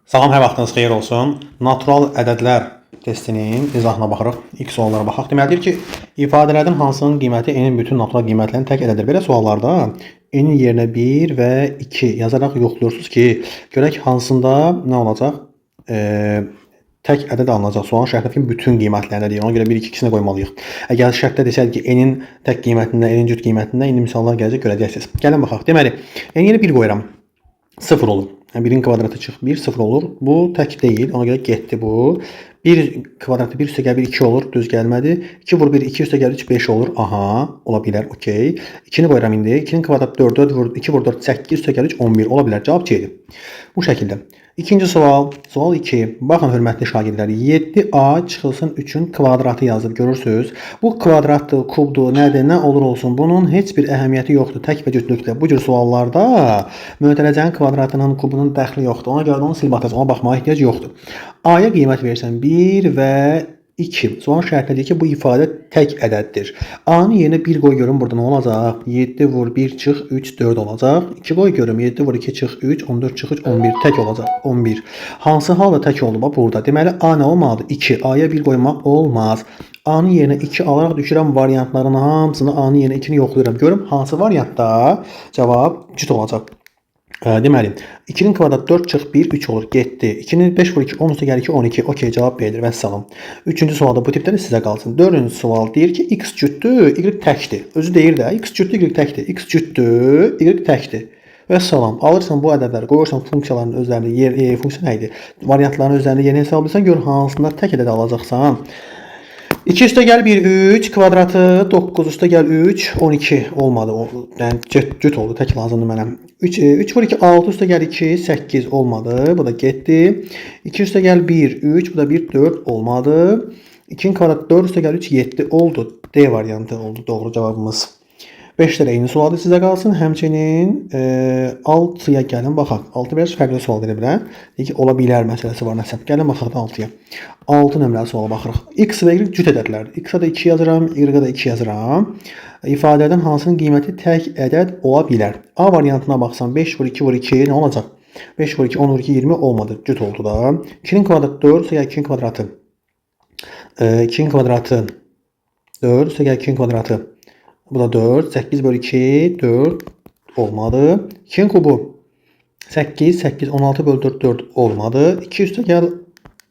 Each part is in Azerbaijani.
Salam, hər vaxtınız xeyir olsun. Natural ədədlər testinin izahına baxırıq. İlk suallara baxaq. Deməli deyir ki, ifadələrin hansının qiyməti n-in bütün natural qiymətlərinin tək ədədidir. Belə suallarda n-in yerinə 1 və 2 yazaraq yoxlayırsınız ki, görək hansında nə olacaq? Tək ədəd alınacaq. Sualın şərtindəki bütün qiymətlərində deyir. Ona görə 1, 2 ikisini qoymalıyıq. Əgər şərtdə desəydi ki, n-in tək qiymətində, n-in cüt qiymətində, indi misallar gələcək, görəcəksiniz. Gəlin baxaq. Deməli, n yerinə 1 qoyuram. 0 olur. Yəni 1-in kvadratı çıx 1, 0 olur. Bu tək deyil. Ona görə getdi bu. 1 kvadratı 1 üstə gəl 1, 2 olur. Düz gəlmədi. 2 vur 1, 2 üstə gəl 3, 5 olur. Aha, ola bilər. Okey. 2-ni qoyuram indi. 2-nin kvadratı 4, 4 vur 2 vur 4, 8 üstə gəl 3, 11 ola bilər. Cavab C-dir. Bu şəkildə. İkinci sual, sual 2. Baxın hörmətli şagirdlər, 7a çıxılsın 3-ün kvadratı yazıb görürsüz. Bu kvadratdır, kubdur, nədir, nə olur olsun. Bunun heç bir əhəmiyyəti yoxdur tək və cütlükdə. Bu cür suallarda mötərizənin kvadratının, kubunun dəxli yoxdur. Ona görə də onu silib atacaq. Ona baxmağa ehtiyac yoxdur. A-ya qiymət versən 1 və 2. Sualın şərtində deyir ki, bu ifadə tək ədəddir. A-nın yerinə 1 qoy görüm burada nə olacaq? 7 vur 1 çıx 3 4 olacaq. 2 qoy görüm 7 vur 2 çıx 3 14 çıx 3 11 tək olacaq. 11. Hansı halda tək oldu? Bax burada. Deməli A nə olmalıdır? 2. A-ya 1 qoymaq olmaz. A-nın yerinə 2 alaraq düşürəm variantların hamısını A-nın yerinə 2-ni yoxlayıram. Görüm hansı variantda cavab cüt olacaq. Deməli, 2-nin kvadratı 4 çıx 1, 3 olur. Getdi. 2-nin 5 vur 2, 10 üstə gəl 2, 12. Okey, cavab B-dir. Vəssalam. Üçüncü sualda bu tipdə də sizə qalsın. Dördüncü sual deyir ki, x cütdür, y təkdir. Özü deyir də, x cütdür, y təkdir. X cütdür, y təkdir. Vəssalam. Alırsan bu ədədləri, qoyursan funksiyaların özlərində yer, funksiya nə idi? Variantların özlərində yerini hesablayırsan, gör hansında tək ədəd alacaqsan. 2 üstə gəl 1, 3, kvadratı 9 üstə gəl 3, 12 olmadı. O, yəni cüt oldu, tək lazımdır mənə. 3, 3 vur 2, 6 üstə gəl 2, 8 olmadı. Bu da getdi. 2 üstə gəl 1, 3, bu da 1, 4 olmadı. 2-nin kvadratı 4 üstə gəl 3, 7 oldu. D variantı oldu doğru cavabımız. 5 də eyni sualdır sizə qalsın. Həmçinin 6-ya gəlin baxaq. 6 biraz fərqli sual verə bilər. Deyir ki, ola bilər məsələsi var nəsə. Gəlin baxaq da 6-ya. 6 nömrəli suala baxırıq. X və Y cüt ədədlərdir. X-a da 2 yazıram, Y-a da 2 yazıram. İfadədən hansının qiyməti tək ədəd ola bilər? A variantına baxsam 5 vur 2 vur 2 nə olacaq? 5 vur 2, 10 vur 2, 20 olmadı. Cüt oldu da. 2-nin kvadratı 4, gəl 2-nin kvadratı. 2-nin kvadratı 4, gəl 2-nin kvadratı. Bu da 4. 8 bölü 2, 4 olmadı. 2-nin kubu 8, 8, 16 bölü 4, 4 olmadı. 2 üstə gəl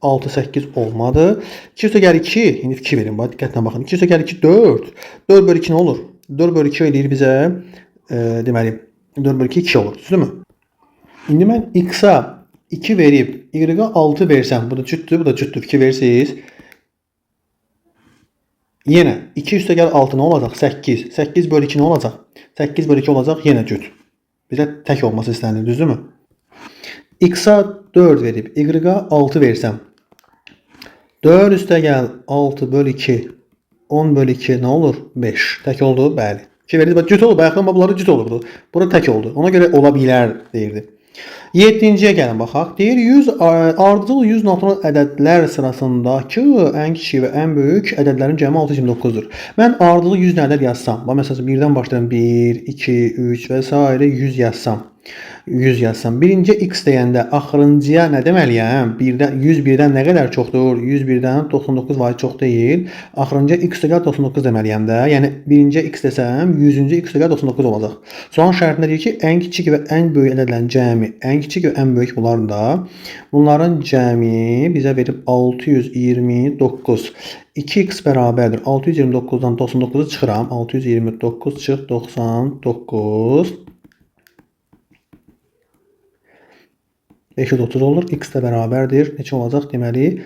6, 8 olmadı. 2 üstə gəl 2. İndi 2 verin. Bax, diqqətlə baxın. 2 üstə gəl 2, 4. 4 bölü 2 nə olur? 4 bölü 2 eləyir bizə. Deməli, 4 bölü 2, 2 olur. Düzdürmü? İndi mən x-a 2 verib, y-a 6 versəm, bu da cütdür, bu da cütdür. 2 versiniz. Yenə 2 üstə gəl 6 nə olacaq? 8. 8 bölü 2 nə olacaq? 8 bölü 2 olacaq yenə cüt. Bizə tək olması istənilir, düzdürmü? X-a 4 verib, Y-a 6 versəm. 4 üstə gəl 6 bölü 2. 10 bölü 2 nə olur? 5. Tək oldu? Bəli. 2 verildi. Bax, cüt oldu. Bayaqdan bunları cüt olurdu. Bura tək oldu. Ona görə ola bilər deyirdi. 7-ciyə gəlin baxaq. Deyir 100 ardıcıl 100 natural ədədlər sırasındakı ən kiçik və ən böyük ədədlərin cəmi 629-dur. Mən ardıcıl 100 ədəd yazsam, bax məsələn 1-dən başlayıram 1, 2, 3 və s. 100 yazsam. 100 yazsam. Birinci x deyəndə axırıncıya nə deməliyəm? 1-dən 101-dən nə qədər çoxdur? 101-dən 99% çox deyil. Axırıncıya x gəl 99 deməliyəm də. Yəni birinci x desəm, 100-cü x gəl 99 olacaq. Sualın şərtində deyir ki, ən kiçik və ən böyük ədədlərin cəmi, ən kiçik və ən böyük bunların da. Bunların cəmi bizə verib 629. 2x bərabərdir. 629-dan 99-u çıxıram. 629 çıx 99. 530 olur. X də bərabərdir. Neçə olacaq? Deməli,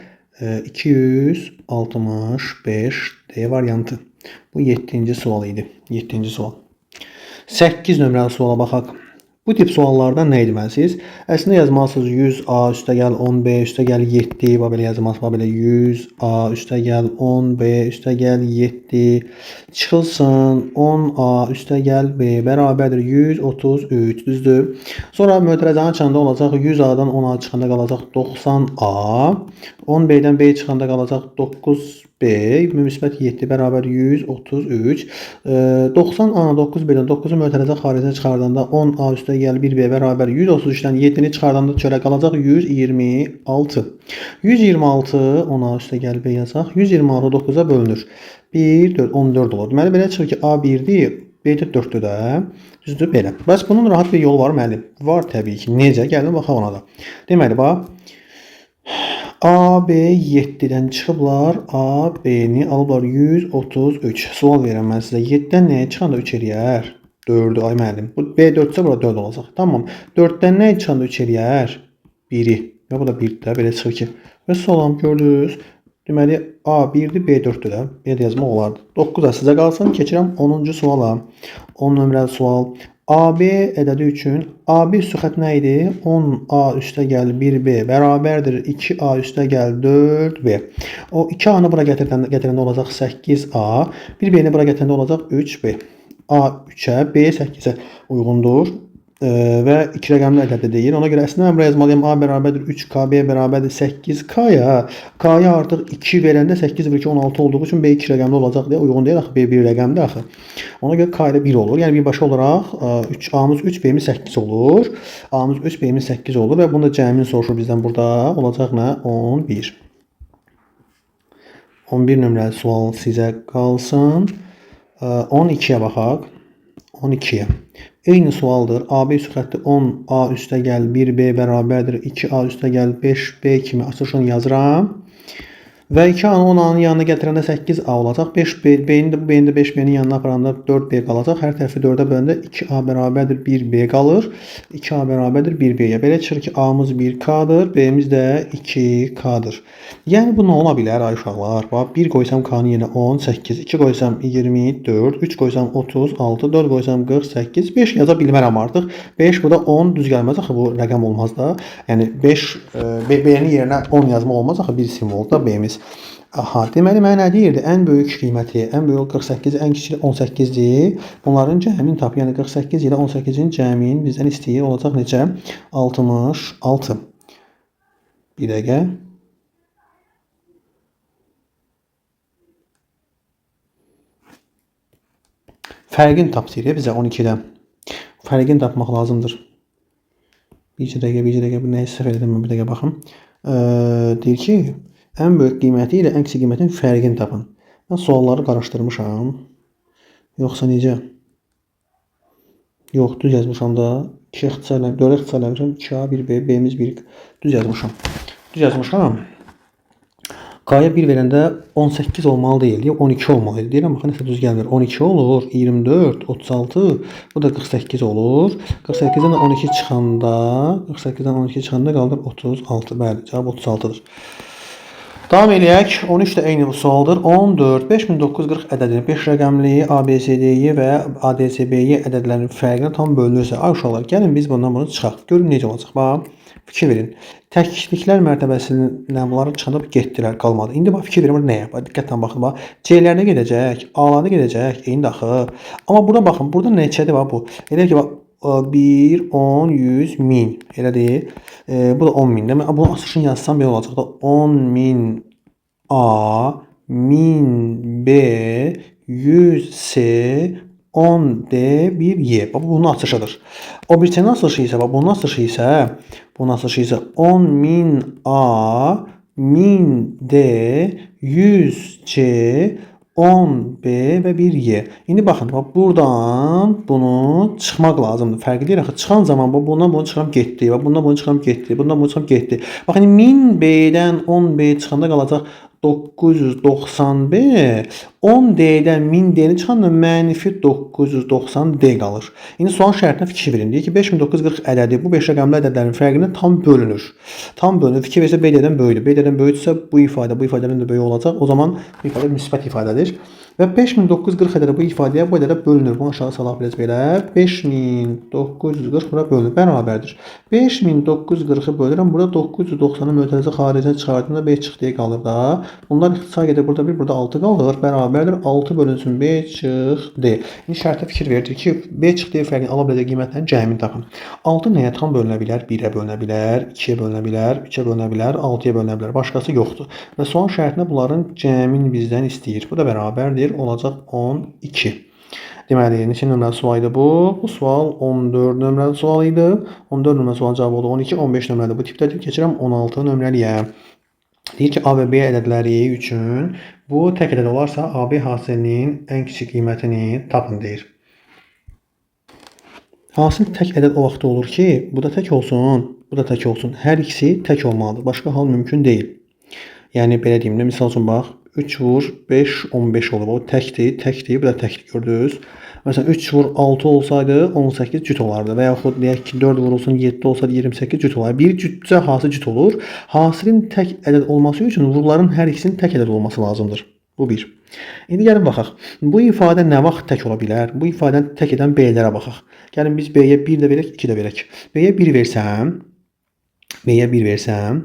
265 D variantı. Bu 7-ci sual idi. 7-ci sual. 8 nömrəli suala baxaq. Bu tip suallardan nə etməlisiniz? Əslində yazmalısınız 100A üstə gəl 10B üstə gəl 7. Bax belə yazmalısınız. Bax belə 100A üstə gəl 10B üstə gəl 7. Çıxılsın 10A üstə gəl B bərabərdir 133. Düzdür? Sonra mötərizəni açanda olacaq 100A-dan 10A çıxanda qalacaq 90A. 10B-dən B çıxanda qalacaq 9 B müsbət 7 bərabər 133. 90A 9B-dən 9-u mötərizə xaricinə çıxardanda 10A üstə gəl 1B bərabər 133-dən 7-ni çıxardanda çölə qalacaq 126. 126 10A üstə gəl B yazaq. 126 9-a bölünür. 1, 4, 14 olur. Deməli, belə çıxır ki, A 1-dir, B də 4-dür də. Düzdür, belə. Bəs bunun rahat bir yolu var müəllim? Var təbii ki. Necə? Gəlin baxaq ona da. Deməli, bax. A, B 7-dən çıxıblar. A, B-ni alıblar 133. Sual verirəm mən sizə. 7-dən nəyə çıxanda 3 eləyər? 4-ü. Ay müəllim. Bu B 4-sə bura 4 olacaq. Tamam. 4-dən nəyə çıxanda 3 eləyər? 1-i. Və bu da 1-dir də. Belə çıxır ki. Və sualam gördünüz. Deməli A 1-dir, B 4-dür də. B də yazmaq olardı. 9 da sizə qalsın. Keçirəm 10-cu suala. 10 nömrəli sual. AB ədədi üçün AB üstü xətt nə idi? 10A üstə gəl 1B bərabərdir 2A üstə gəl 4B. O 2A-nı bura gətirəndə olacaq 8A, 1B-ni bura gətirəndə olacaq 3B. A 3-ə, B 8-ə uyğundur. Və 2 rəqəmli ədəd də deyil. Ona görə əslində mən bura yazmalıyam A bərabərdir 3K, B bərabərdir 8K-ya. K-ya artıq 2 verəndə 8 və 2 16 olduğu üçün B 2 rəqəmli olacaq deyə uyğun deyil axı. B 1 rəqəmdir axı. Ona görə K ilə 1 olur. Yəni birbaşa olaraq 3 A-mız 3, B-miz 8 olur. A-mız 3, B-miz 8 olur və bunu da cəmini soruşur bizdən burada. Olacaq nə? 11. 11 nömrəli sual sizə qalsın. 12-yə baxaq. 12-yə. Eyni sualdır. AB üstü xətti 10A üstə gəl 1B bərabərdir 2A üstə gəl 5B kimi açılışını yazıram. Və 2A-nı 10A-nın yanına gətirəndə 8A olacaq. 5B, B-ni də, bu B-ni də 5B-nin yanına aparanda 4B qalacaq. Hər tərəfi 4-ə böləndə 2A bərabərdir 1B qalır. 2A bərabərdir 1B-yə. Belə çıxır ki, A-mız 1K-dır, B-miz də 2K-dır. Yəni bu nə ola bilər ay uşaqlar? Bax, 1 qoysam K-nın yerinə 18, 2 qoysam 24, 3 qoysam 36, 4 qoysam 48, 5 yaza bilmərəm artıq. 5 burada 10 düz gəlməz axı, bu rəqəm olmaz da. Yəni 5 B-nin yerinə 10 yazmaq olmaz axı, bir simvolda B-miz. Aha, deməli mənə nə deyirdi? Ən böyük qiyməti, ən böyük 48, ən kiçik 18-dir. Bunların cəmini tap. Yəni 48 ilə 18-in cəmini bizdən istəyir. Olacaq necə? 66. Bir dəqiqə. Fərqini tap deyir bizə 12-də. Fərqini tapmaq lazımdır. Bir dəqiqə, bu nəyi səhv elədim mən, bir dəqiqə baxım. Deyir ki, ən böyük qiyməti ilə ən kiçik qiymətin fərqini tapın. Mən sualları qarışdırmışam. Yoxsa necə? Yox, düz yazmışam da. 2 ixtisar eləmişəm, 4 ixtisar eləmişəm. 2A, 1B, B-miz 1. Düz yazmışam. Düz yazmışam. K-ya 1 verəndə 18 olmalı deyil, 12 olmalı idi. Deyirəm, baxın, nəsə düz gəlmir. 12 olur, 24, 36, bu da 48 olur. 48-dən də 12 çıxanda, 48-dən 12 çıxanda qalır 36. Bəli, cavab 36-dır. Davam eləyək. 13 də eyni bu sualdır. 14, 5940 ədədini 5 rəqəmli ABCD-yi və ADCB-yi ədədlərinin fərqinə tam bölünürsə, ay uşaqlar, gəlin biz bundan bunu çıxaq. Görün necə olacaq. Bax, fikir verin. Təkliklər mərtəbəsindən bunları çıxanda getdilər, qalmadı. İndi bax, fikir verin burada nəyə? Bax, diqqətlə baxın. Bax, C-lərdə gedəcək, A-larda gedəcək, eyni axı. Amma burada baxın, burada neçədir bax bu? Elə ki, bax, 1, 10, 100, 1000. Elədir. Bu da 10 min. Demək, bunu açılışını yazsam belə olacaq da 10.000 A, 1000 B, 100 C, 10 D, 1 Y. Bax, bu bunun açılışıdır. O birisinin açılışı isə, bax, bunun açılışı isə, bunun açılışı isə 10.000 A, 1000 D, 100 C, 10B və 1Y. İndi baxın, bax, buradan bunu çıxmaq lazımdır. Fərq edir axı, çıxan zaman bu, bundan bunu çıxıram getdi, bax, bundan bunu çıxıram getdi, bundan bunu çıxıram getdi. Bax, indi 1000B-dən 10B çıxanda qalacaq 990B, 10D-dən 1000D-ni çıxanda mənfi 990D qalır. İndi sual şərtinə fikir verin. Deyir ki, 5940 ədədi bu 5 rəqəmli ədədlərin fərqinə tam bölünür. Tam bölünür. Fikir versə B-dən böyükdür. B-dən böyükdürsə bu ifadə, bu ifadədən də böyük olacaq. O zaman bu ifadə müsbət ifadədir. Və 5940 ədədi bu ifadəyə bu ədədə bölünür. Bunu aşağı salaq biraz belə. 5940 bura bölünür. Bərabərdir. 5940-ı bölürəm. Burada 990-ı mötərizə xaricə çıxardığında B çıx D qalır da. Bunlar ixtisar gedir. Burada 1, burada 6 qalır. Bərabərdir. 6 bölünsün B çıx D. İndi şərtə fikir verdir ki, B çıx D fərqini ala biləcək qiymətlərin cəmini tapın. 6 nəyə tam bölünə bilər? 1-ə bölünə bilər, 2-yə bölünə bilər, 3-ə bölünə bilər, 6-ya bölünə bilər. Başqası yoxdur. Və sual şərtində bunların cəmini bizdən istəyir. Bu da bərabərdir. Olacaq 12. Deməli, neçə nömrəli sual idi bu? Bu sual 14 nömrəli sual idi. 14 nömrəli sualın cavabı oldu 12, 15 nömrəli bu tipdədir. Keçirəm 16 nömrəliyə. Deyir ki, A və B ədədləri üçün bu tək ədəd olarsa, AB hasilinin ən kiçik qiymətini tapın deyir. Hasil tək ədəd o vaxtda olur ki, bu da tək olsun, bu da tək olsun. Hər ikisi tək olmalıdır. Başqa hal mümkün deyil. Yəni, belə deyim də, misal üçün bax, 3 vur 5, 15 olur. O təkdir, təkdir, bu da təkdir, gördünüz. Məsələn, 3 vur 6 olsaydı 18 cüt olardı. Və yaxud deyək ki, 4 vurulsun 7 olsaydı 28 cüt olardı. Bir cütsə hasil cüt olur. Hasilin tək ədəd olması üçün vuruların hər ikisinin tək ədəd olması lazımdır. Bu bir. İndi gəlin baxaq. Bu ifadə nə vaxt tək ola bilər? Bu ifadəni tək edən B-lərə baxaq. Gəlin biz B-yə 1 də verək, 2 də verək. B-yə 1 versəm, B-yə 1 versəm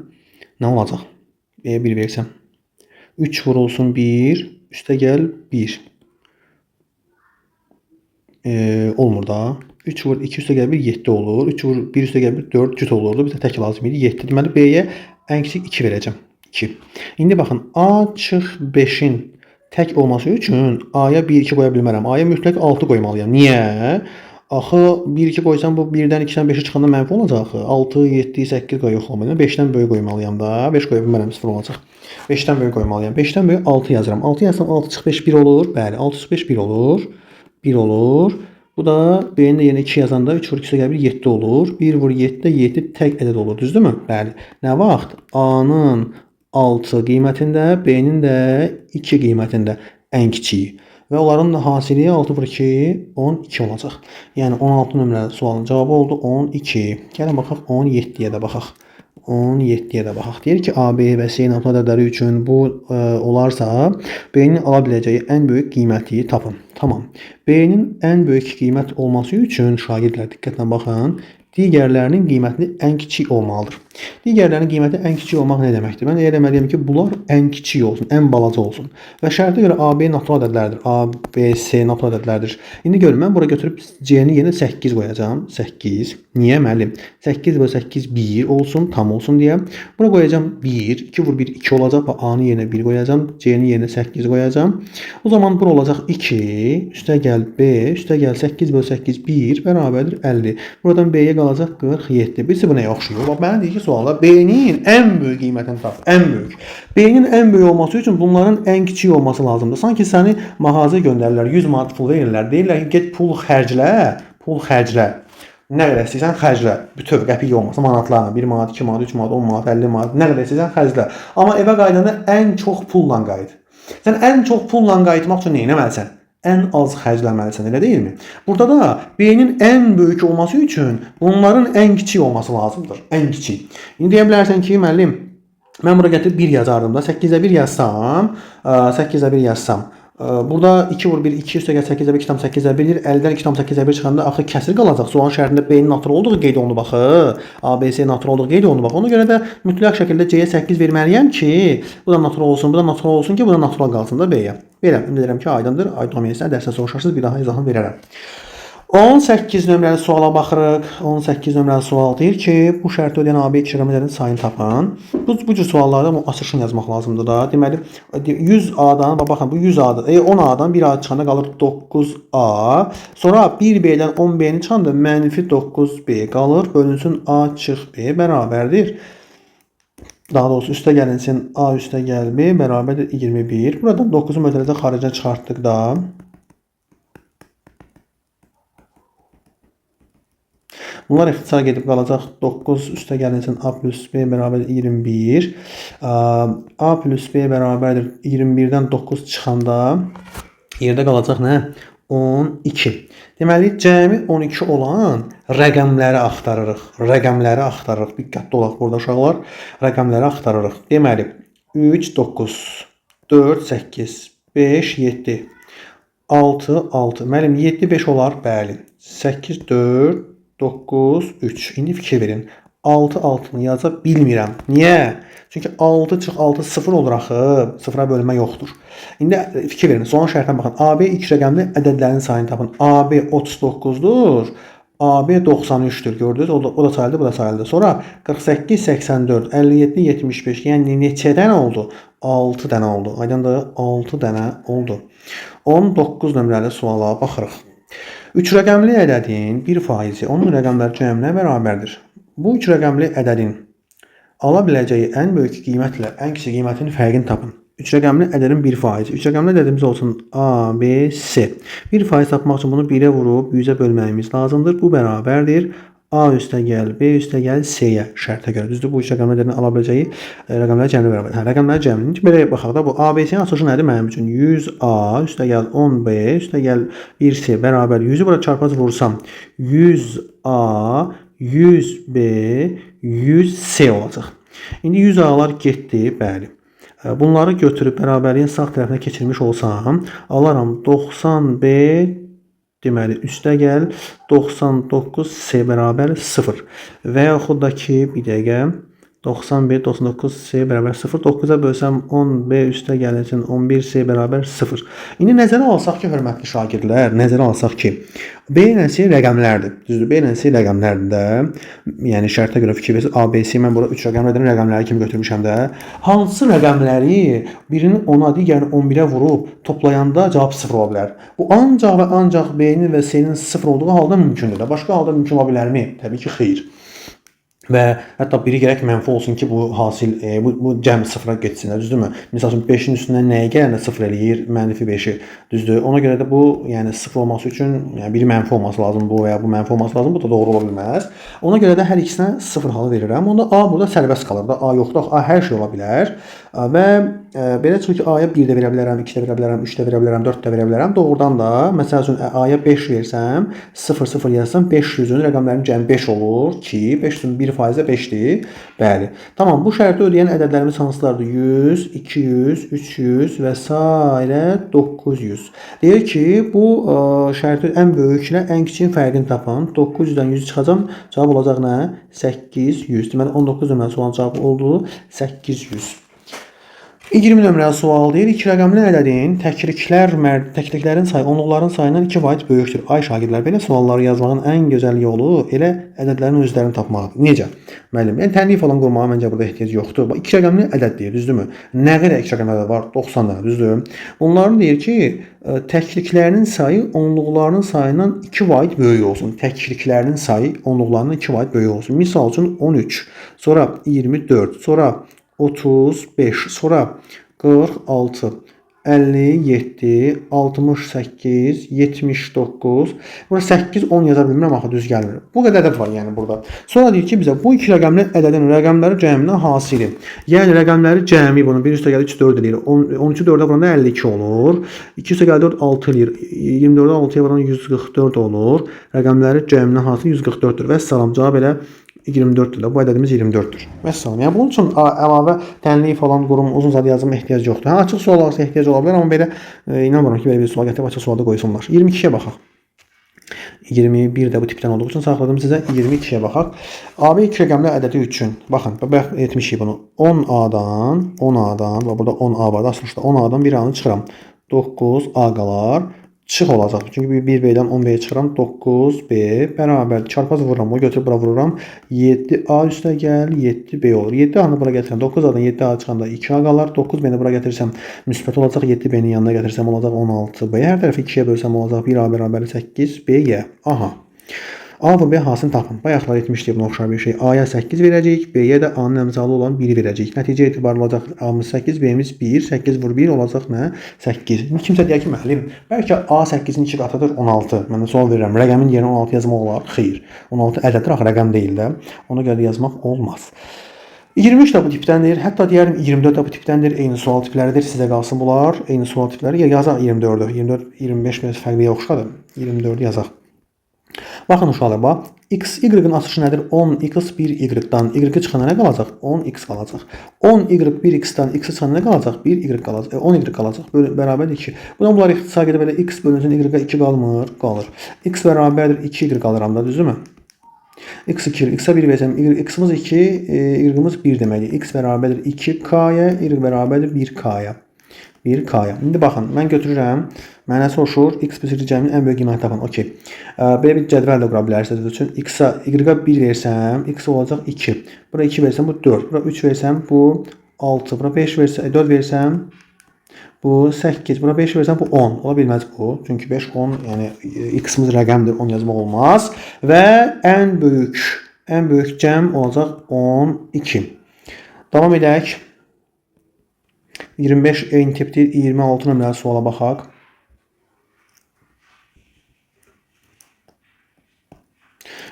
nə olacaq? B-yə 1 versəm 3 vurulsun 1, üstə gəl 1. Olmur da. 3 vur 2 üstə gəl 1, 7 olur. 3 vur 1 üstə gəl 1, 4 cüt olurdu. Bizə tək lazım idi. 7. Deməli, B-yə ən kiçik 2 verəcəm. 2. İndi baxın, A çıx 5-in tək olması üçün A-ya 1, 2 qoya bilmərəm. A-ya mütləq 6 qoymalıyam. Niyə? Axı 1, 2 qoysam bu 1-dən 2-dən 5-ə çıxanda mənfi olacaq axı. 6, 7, 8 qoy yox olmalı. 5-dən böyük qoymalıyam da. 5 qoya bilmərəm, 0 olacaq. 5-dən böyük qoymalıyam. 5-dən böyük 6 yazıram. 6 yazsam 6 çıx 5 1 olur. Bəli, 6 çıx 5 1 olur. 1 olur. Bu da B-nin də yerinə 2 yazanda 3 vur 2 gəl 1 7 olur. 1 vur 7 də 7 tək ədəd olur. Düzdürmü? Bəli. Nə vaxt? A-nın 6 qiymətində, B-nin də 2 qiymətində ən kiçiyi. Və onların da hasili 6 vur 2, 12 olacaq. Yəni 16 nömrəli sualın cavabı oldu 12. Gəlin baxaq 17-yə də baxaq. 17-yə də baxaq. Deyir ki, A, B və C natural ədədləri üçün bu olarsa, B-nin ala biləcəyi ən böyük qiyməti tapın. Tamam. B-nin ən böyük qiymət olması üçün şagirdlər diqqətlə baxın, digərlərinin qiyməti ən kiçik olmalıdır. Digərlərinin qiyməti ən kiçik olmaq nə deməkdir? Mən elə deməliyəm ki, bunlar ən kiçik olsun, ən balaca olsun. Və şərtə görə A, B natural ədədlərdir. A, B, C natural ədədlərdir. İndi görün, mən bura götürüb C-nin yerinə 8 qoyacağam. 8. Niyə müəllim? 8 bölü 8 1 olsun, tam olsun deyə. Bura qoyacağam 1. 2 vur 1 2 olacaq və A-nın yerinə 1 qoyacağam. C-nin yerinə 8 qoyacağam. O zaman bura olacaq 2. Üstə gəl B, üstə gəl 8 bölü 8 1 bərabərdir 50. Buradan B-yə qalacaq 47. Birisi bu nəyə oxşuyur? Bax, mənə deyir ki, sualda B-nin ən böyük qiymətini tap. Ən böyük. B-nin ən böyük olması üçün bunların ən kiçik olması lazımdır. Sanki səni mağazaya göndərirlər, 100 manat pul verirlər. Deyirlər ki, get pul xərclə, pul xərclə. Nə qədər istəyirsən xərclə. Bütöv qəpik olmasın, manatlarla. 1 manat, 2 manat, 3 manat, 10 manat, 50 manat, nə qədər istəyirsən xərclə. Amma evə qayıdanda ən çox pulla qayıt. Sən ən çox pulla qayıtmaq üçün nə etməlisən? Ən az xərcləməlisən, elə deyilmi? Burada da B-nin ən böyük olması üçün bunların ən kiçik olması lazımdır. Ən kiçik. İndi deyə bilərsən ki, müəllim, mən bura gətirib 1 yazardım da. 8-ə 1 yazsam, 8-ə 1 yazsam, burada 2 vur 1, 2 üstə gəl 8-ə 1, 2,8-ə 1 eləyir. 50-dən 2,8-ə 1 çıxanda axı kəsir qalacaq. Sualın şərtində B-nin natural olduğu qeyd olunub axı. A, B, C natural olduğu qeyd olunub axı. Ona görə də mütləq şəkildə C-yə 8 verməliyəm ki, bu da natural olsun, bu da natural olsun ki, bu da natural qalsın da B-yə. Belə, ümid edirəm ki, aydındır. Aydın olmayansa dərsdə soruşarsınız, bir daha izahını verərəm. 18 nömrəli suala baxırıq. 18 nömrəli sual deyir ki, bu şərti ödəyən AB iki rəqəmlərin sayını tapın. Bu cür suallarda bu açılışını yazmaq lazımdır da. Deməli, 100 A-dan, baxın, bu 100 A-dan, 10 A-dan 1 A çıxanda qalır 9A. Sonra 1B-dən 10B-ni çıxanda mənfi 9B qalır. Bölünsün A çıx B bərabərdir. Daha doğrusu üstə gəlinsin A üstə gəl B bərabərdir 21. Buradan 9-u mötərizə xaricə çıxartdıqda bunlar ixtisar gedib qalacaq 9 üstə gəlinsin A plus B bərabərdir 21. A plus B bərabərdir 21-dən 9 çıxanda yerdə qalacaq nə? 12. Deməli, cəmi 12 olan rəqəmləri axtarırıq. Rəqəmləri axtarırıq. Diqqətli olaq burada uşaqlar. Rəqəmləri axtarırıq. Deməli, 3, 9, 4, 8, 5, 7, 6, 6. Müəllim, 7, 5 olar? Bəli. 8, 4, 9, 3. İndi fikir verin. 6, 6-nı yaza bilmirəm. Niyə? Çünki 6 çıx 6 0 olur axı. 0-a bölmə yoxdur. İndi fikir verin. Son şərtə baxın. AB 2 rəqəmli ədədlərin sayını tapın. AB 39-dur. AB 93-dür. Gördünüz? O da sayıldı, bu da sayıldı. Sonra 48, 84, 57, 75. Yəni neçə dənə oldu? 6 dənə oldu. Aydındır? 6 dənə oldu. 19 nömrəli suala baxırıq. 3 rəqəmli ədədin 1%-i onun rəqəmləri cəminə bərabərdir. Bu 3 rəqəmli ədədin ala biləcəyi ən böyük qiymətlə ən kiçik qiymətin fərqini tapın. 3 rəqəmli ədədin 1%. 3 rəqəmli ədədimiz olsun A, B, C. 1% tapmaq üçün bunu 1-ə vurub 100-ə bölməyimiz lazımdır. Bu bərabərdir. A üstə gəl, B üstə gəl, C-yə şərtə görə. Düzdür? Bu üç rəqəmli ədədin ala biləcəyi rəqəmlər cəmi bərabərdir. Hə, rəqəmlər cəmini. Belə baxaq da, bu A, B, C-nin açılışı nədir mənim üçün? 100A üstə gəl 10B üstə gəl 1C bərabər 100-ü bura çarpaz vursam 100A, 100B, 100C olacaq. İndi 100A'lar getdi, bəli. Bunları götürüb bərabərliyin sağ tərəfinə keçirmiş olsam, alaram 90B, deməli, üstə gəl 99C bərabər 0. Və yaxud da ki, bir dəqiqə, 91, 99C bərabər 0. 9-a bölsəm 10B üstə gəlsin 11C bərabər 0. İndi nəzərə alsaq ki, hörmətli şagirdlər, nəzərə alsaq ki, B ilə C rəqəmlərdir. Düzdür, B ilə C rəqəmlərdir də. Yəni şərtə görə fikir versiniz. A, B, C mən bura 3 rəqəmli ədədin rəqəmləri kimi götürmüşəm də. Hansı rəqəmləri birini 10-a, digərini 11-ə vurub toplayanda cavab 0 ola bilər? Bu ancaq və ancaq B-nin və C-nin 0 olduğu halda mümkündür də. Başqa halda mümkün ola bilərmi? Təbii ki, xeyr. Və hətta biri gərək mənfi olsun ki, bu hasil bu cəm sıfıra getsin, düzdürmü? Məsəl üçün 5-in üstündən nəyə gələndə 0 eləyir? Mənfi 5-i. Düzdür? Ona görə də bu, yəni 0 olması üçün, yəni biri mənfi olması lazım bu və ya bu mənfi olması lazım. Bu da doğru ola bilməz. Ona görə də hər ikisinə 0 halı verirəm. Onda A burada sərbəst qalır da. A yoxdur. A hər şey ola bilər. Və belə çıxır ki, A-ya 1 də verə bilərəm, 2 də verə bilərəm, 3 də verə bilərəm, 4 də verə bilərəm. Doğrudan da məsəl üçün A-ya 5 versəm, 0 0 yazsam 500-ün rəqəmlərinin cəmi 5 olur ki, 500-ün 1% də 5-dir. Bəli. Tamam, bu şərti ödəyən ədədlərimiz hansılardır? 100, 200, 300 və sairə 900. Deyir ki, bu şərti ən böyüklə ən kiçiyin fərqini tapın. 900-dən 100 çıxacam. Cavab olacaq nə? 800. Deməli 19 nömrəli sualın cavabı oldu 800. 20 nömrəli sual deyir. 2 rəqəmli ədədin təkliklərin sayı onluqların sayından 2% böyükdür. Ay şagirdlər, belə sualları yazmağın ən gözəl yolu elə ədədlərin özlərini tapmaqdır. Necə? Müəllim, yəni tənlik falan qurmağa məncə burada ehtiyac yoxdur. Bax, 2 rəqəmli ədəd deyir, düzdürmü? Nə qədər 2 rəqəmli ədəd var? 90 dənə, düzdür? Bunların deyir ki, təkliklərinin sayı onluqlarının sayından 2% böyük olsun. Təkliklərinin sayı onluqlarından 2% böyük olsun. Misal üçün 13, sonra 24, sonra 35, sonra 46, 57, 68, 79. Burada 8, 10 yaza bilmirəm axı düz gəlmir. Bu qədər ədəd var yəni burada. Sonra deyir ki bizə bu iki rəqəmli ədədin rəqəmləri cəminə hasili. Yəni rəqəmləri cəmi bunun 1 üstə gəlir 3 4 eləyir. 13-ü 4-ə vuranda 52 olur. 2 üstə gəlir 4 6 eləyir. 24-ü 6-ya vuranda 144 olur. Rəqəmləri cəminə hasili 144-dür. Vəssalam, cavab elə 24-dür də. Bu ədədimiz 24-dür. Vəssalam. Yəni bunun üçün əlavə tənlik falan qurum, uzun zad yazım ehtiyac yoxdur. Hə, açıq sual olsa ehtiyac ola bilər, amma belə inanmıram ki, belə bir sual gətirib açıq sualda qoysunlar. 22-yə baxaq. 21 də bu tipdən olduğu üçün saxladım sizə. 22-yə baxaq. AB 2 rəqəmli ədədi üçün. Baxın, bayaq etmişik bunu. 10A-dan, 10A-dan, bax burada 10A var da, sonuçda 10A-dan 1A-nı çıxıram. 9A qalar. Çıx olacaq. Çünki 1B-dən 10B-yə çıxıram. 9B bərabər çarpaz vururam. O götürüb bura vururam. 7A üstə gəl, 7B olur. 7A-nı bura gətirirəm. 9A-dan 7A çıxanda 2A qalar. 9B-ni bura gətirsəm müsbət olacaq. 7B-nin yanına gətirsəm olacaq 16B. Hər tərəfi 2-yə bölsəm olacaq 1A bərabər 8B-yə. Aha. A və B hasilini tapın. Bayaqlar etmişdik buna oxşar bir şey. A-ya 8 verəcəyik, B-yə də A-nın əmsalı olan 1 verəcəyik. Nəticə etibarı olacaq 68, B-miz 1, 8 vur 1 olacaq nə? 8. İndi kimsə deyər ki, müəllim, bəlkə A 8-in 2 qatıdır 16. Mən də sual verirəm, rəqəmin yerinə 16 yazmaq olar? Xeyr. 16 ədəddir, axı rəqəm deyil də. Ona görə də yazmaq olmaz. 23 də bu tipdəndir. Hətta deyərim 24 də bu tipdəndir. Eyni sual tipləridir. Sizə qalsın bunlar. Eyni sual tipləri. Yazaq 24-ü. 24, 25 biraz fərqliyə oxşadır. 24-ü yazaq. Baxın uşaqlar, bax. X, Y-ın açışı nədir? 10x 1y-dan y-i çıxanda nə qalacaq? 10x qalacaq. 10y 1x-dan x-i çıxanda nə qalacaq? 1y qalacaq. 10y qalacaq. Bərabərdir 2. Buradan bunlar ixtisar gedib belə x bölünsün y-ə 2 qalmır, qalır. X bərabərdir 2y qalıram da, düzdürmü? X 2, x-ə 1 versəm, x-imiz 2, y-imiz 1 deməkdir. X bərabərdir 2k-ya, y bərabərdir 1k-ya. 1k-ya. İndi baxın, mən götürürəm. Mənə soruşur, x plus y cəminin ən böyük qiyməti tapın. Okey. Belə bir cədvəl də qura bilərsiniz üçün. X-a, y-a 1 versəm, x olacaq 2. Bura 2 versəm, bu 4. Bura 3 versəm, bu 6. Bura 5 versəm, 4 versəm, bu 8. Bura 5 versəm, bu 10. Ola bilməz bu. Çünki 5, 10, yəni x-imiz rəqəmdir, 10 yazmaq olmaz. Və ən böyük cəm olacaq 12. Davam edək. 25 eyni tipdir. 26 nömrəli suala baxaq.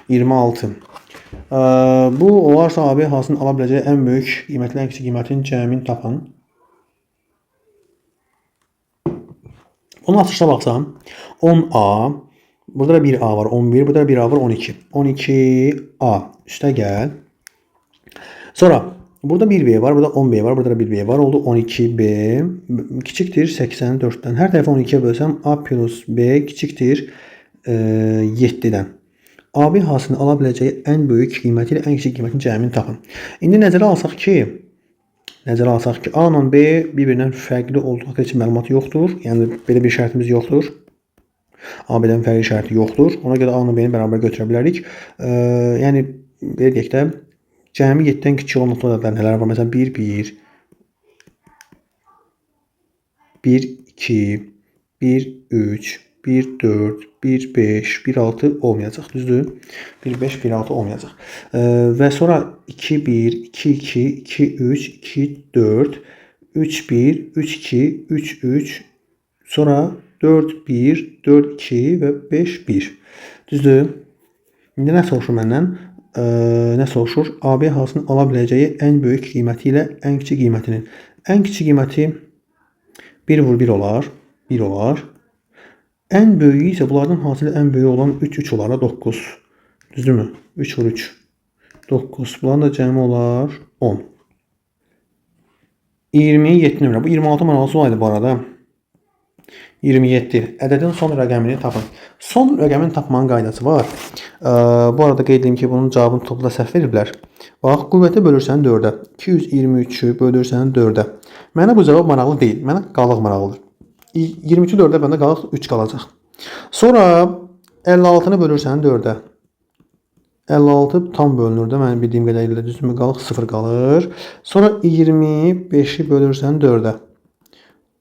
26. Bu olarsa AB hansının ala biləcəyi ən böyük qiymətli, ən kiçik qiymətin cəmini tapın. Onun açılışına baxsam 10A, burada da 1A var, 11, burada da 1A var, 12. 12A üstə gəl. Sonra burada 1B var, burada 10B var, burada da 1B var. Oldu 12B kiçikdir 84-dən. Hər tərəfi 12-yə bölsəm A plus B kiçikdir 7-dən. AB hansının ala biləcəyi ən böyük qiyməti ilə ən kiçik qiymətin cəmini tapın. İndi nəzərə alsaq ki, A ilə B bir-birindən fərqli olduğu haqqında heç məlumat yoxdur. Yəni belə bir şərtimiz yoxdur. A B-dən fərqli şərti yoxdur. Ona görə A ilə B-ni bərabər götürə bilərik. Yəni belə deyək də, cəmi 7-dən kiçik olan nöqtə ədədlər nələr var? Məsələn 1, 1, 1, 2, 1, 3, 1, 4, 1, 5, 1, 6 olmayacaq. Düzdür? 1, 5, 1, 6 olmayacaq. Və sonra 2, 1, 2, 2, 2, 3, 2, 4, 3, 1, 3, 2, 3, 3, sonra 4, 1, 4, 2 və 5, 1. Düzdür? İndi nə soruşur məndən? Nə soruşur? AB hansının ala biləcəyi ən böyük qiyməti ilə ən kiçik qiymətinin. Ən kiçik qiyməti 1 vur 1 olar. 1 olar. Ən böyüyü isə bunlardan hasili ən böyüyü olan 3, 3 olar da 9. Düzdürmü? 3 vur 3. 9. Bunların da cəmi olar 10. 27 nömrə. Bu 26 maraqlı sual idi bu arada. 27. Ədədin son rəqəmini tapın. Son rəqəmini tapmanın qaydası var. Bu arada qeyd edeyim ki, bunun cavabını topla səhv veriblər. Bax, qüvvəti bölürsən 4-ə. 223-ü bölürsən 4-ə. Mənə bu cavab maraqlı deyil. Mənə qalıq maraqlıdır. 23-ü 4-ə böləndə qalıq 3 qalacaq. Sonra 56-nı bölürsən 4-ə. 56 tam bölünür də mənim bildiyim qədərilə, düzdürmü? Qalıq 0 qalır. Sonra 25-i bölürsən 4-ə.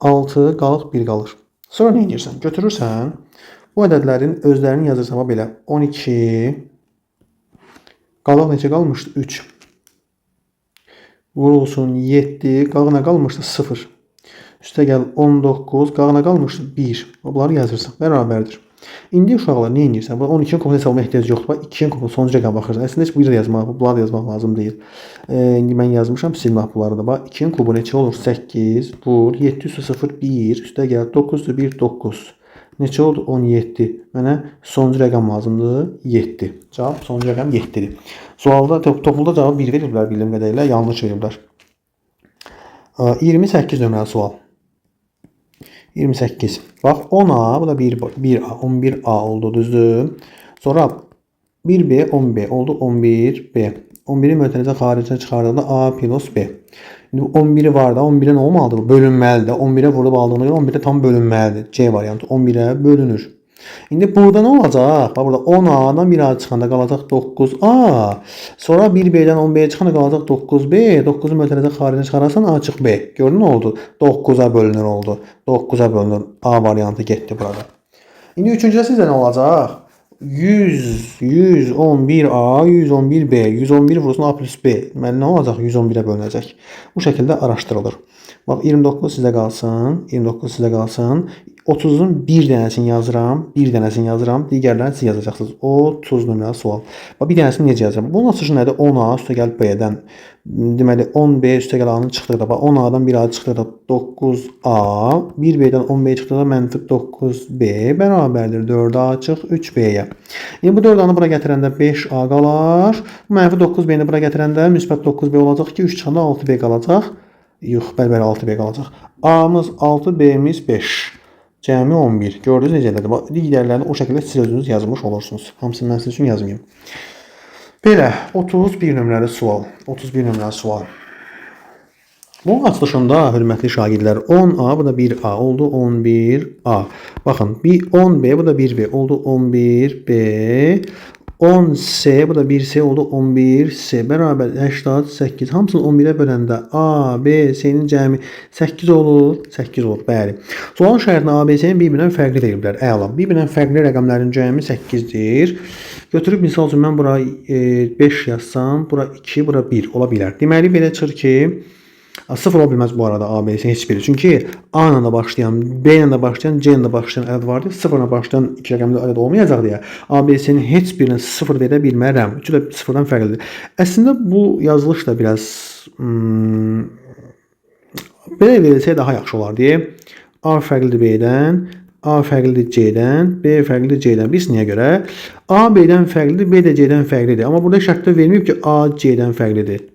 6 qalıq 1 qalır. Sonra nə edirsən? Götürürsən bu ədədlərin özlərini yazırsan bax belə. 12 qalıq neçə qalmışdı? 3. Vurulsun 7, qalıq nə qalmışdı? 0. Üstə gəl 19, qalıq nə qalmışdı? 1. Bunları yazırsan, bərabərdir. İndi uşaqlar nə edirsən? Bu 12-nin kubunu hesablamağa ehtiyac yoxdur. Bax 2-nin kubunu sonuncu rəqəmə baxırsan. Əslində heç bu yerə yazmaq, bunları da yazmaq lazım deyil. İndi mən yazmışam, silmək bunları da. Bax 2-nin kubu neçə olur? 8 vur 7 üstə 0 1 üstə gəl 9 üstə 1 9. Neçə oldu? 17. Mənə sonuncu rəqəm lazımdır. 7. Cavab sonuncu rəqəm 7-dir. Sualda topluda cavab 1 veriblər bildiyim qədərilə, yanlış veriblər. 28 nömrəli sual. 28. Bax 10A, bu da 1A, 11A oldu, düzdür? Sonra 1B, 10B oldu, 11B. 11-i mötərizə xaricinə çıxardıqda A plus B. İndi bu 11-i var da, 11-ə nə olmalıdır bu? Bölünməlidir. 11-ə vurub aldığına görə 11-ə tam bölünməlidir. C variantı 11-ə bölünür. İndi burada nə olacaq? Bax burada 10A-dan 1A çıxanda qalacaq 9A. Sonra 1B-dən 10B çıxanda qalacaq 9B. 9-u mötərizə xaricinə çıxararsan A çıx B. Gördün nə oldu? 9-a bölünür oldu. 9-a bölünür. A variantı getdi burada. İndi üçüncüdə sizdə nə olacaq? 100, 111A, 111B. 111 vurulsun A plus B. Deməli nə olacaq? 111-ə bölünəcək. Bu şəkildə araşdırılır. Bax 29 sizə qalsın. 29 sizə qalsın. 30-un bir dənəsini yazıram, bir dənəsini yazıram, digərlərini siz yazacaqsınız. 30 nömrəli sual. Bax, bir dənəsini necə yazıram? Bunun açılışı nədir? 10A üstəgəl B-dən. Deməli, 10B üstəgəl A-nın çıxdıqda, bax, 10A-dan 1A çıxdıqda 9A, 1B-dən 10B çıxdıqda mənfi 9B bərabərdir 4A çıx 3B-yə. İndi bu 4A-nı bura gətirəndə 5A qalar. Bu mənfi 9B-ni bura gətirəndə müsbət 9B olacaq ki, 3 çıxanda 6B qalacaq. Yox, bəli, bəli, 6B qalacaq. A-mız 6, B-miz 5. Cəmi 11. Gördünüz necə elədi? Bax, digərlərini o şəkildə siz özünüz yazmış olursunuz. Hamısını mən sizin üçün yazmayayım. Belə, 31 nömrəli sual. 31 nömrəli sual. Bunun açılışında, hörmətli şagirdlər, 10A, bu da 1A oldu, 11A. Baxın, 10B, bu da 1B oldu, 11B. 10C, bu da 1C oldu, 11C bərabər 88. Hamısını 11-ə böləndə A, B, C-nin cəmi 8 olur, 8 olur, bəli. Sualın şərtində A, B, C-nin bir-birindən fərqli deyiblər. Əla, bir-birindən fərqli rəqəmlərin cəmi 8-dir. Götürüb, misal üçün, mən bura 5 yazsam, bura 2, bura 1 ola bilər. Deməli, belə çıxır ki, 0 ola bilməz bu arada A, B, C heç biri. Çünki A ilə də başlayan, B ilə də başlayan, C ilə də başlayan ədəd vardır. 0 ilə başlayan iki rəqəmli ədəd olmayacaq deyə A, B, C-nin heç birinə 0 verə bilmərəm. Üçü də 0-dan fərqlidir. Əslində bu yazılış da biraz belə verilsə daha yaxşı olar deyə. A fərqlidir B-dən, A fərqlidir C-dən, B fərqlidir C-dən. Biz niyə görə? A B-dən fərqlidir, B də C-dən fərqlidir. Amma burada şərtdə verməyib ki, A C-dən fərqlidir.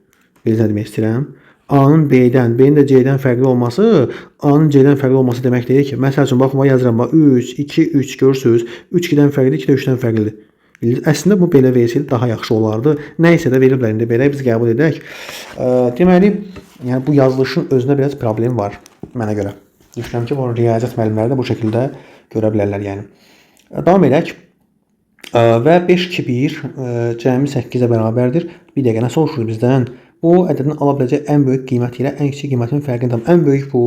Bilirsən nə demək istəyirəm? A-nın B-dən, B-nin də C-dən fərqli olması, A-nın C-dən fərqli olması demək deyil ki, məsəl üçün, baxın, yazıram, bax, 3, 2, 3 görürsünüz, 3 2-dən fərqlidir, 2 də 3-dən fərqlidir. Əslində, bu belə verilsəydi daha yaxşı olardı. Nə isə də veriblər, indi belə biz qəbul edək. Deməli, yəni bu yazılışın özünə biraz problem var mənə görə. Düşünürəm ki, bunu riyaziyyat müəllimləri də bu şəkildə görə bilərlər, yəni. Davam edək. Və 5, 2, 1 cəmi 8-ə bərabərdir. Bir dəqiqə, nə soruşur bizdən? Bu ədədin ala biləcəyi ən böyük qiymət ilə ən kiçik qiymətin fərqini tam. Ən böyük bu,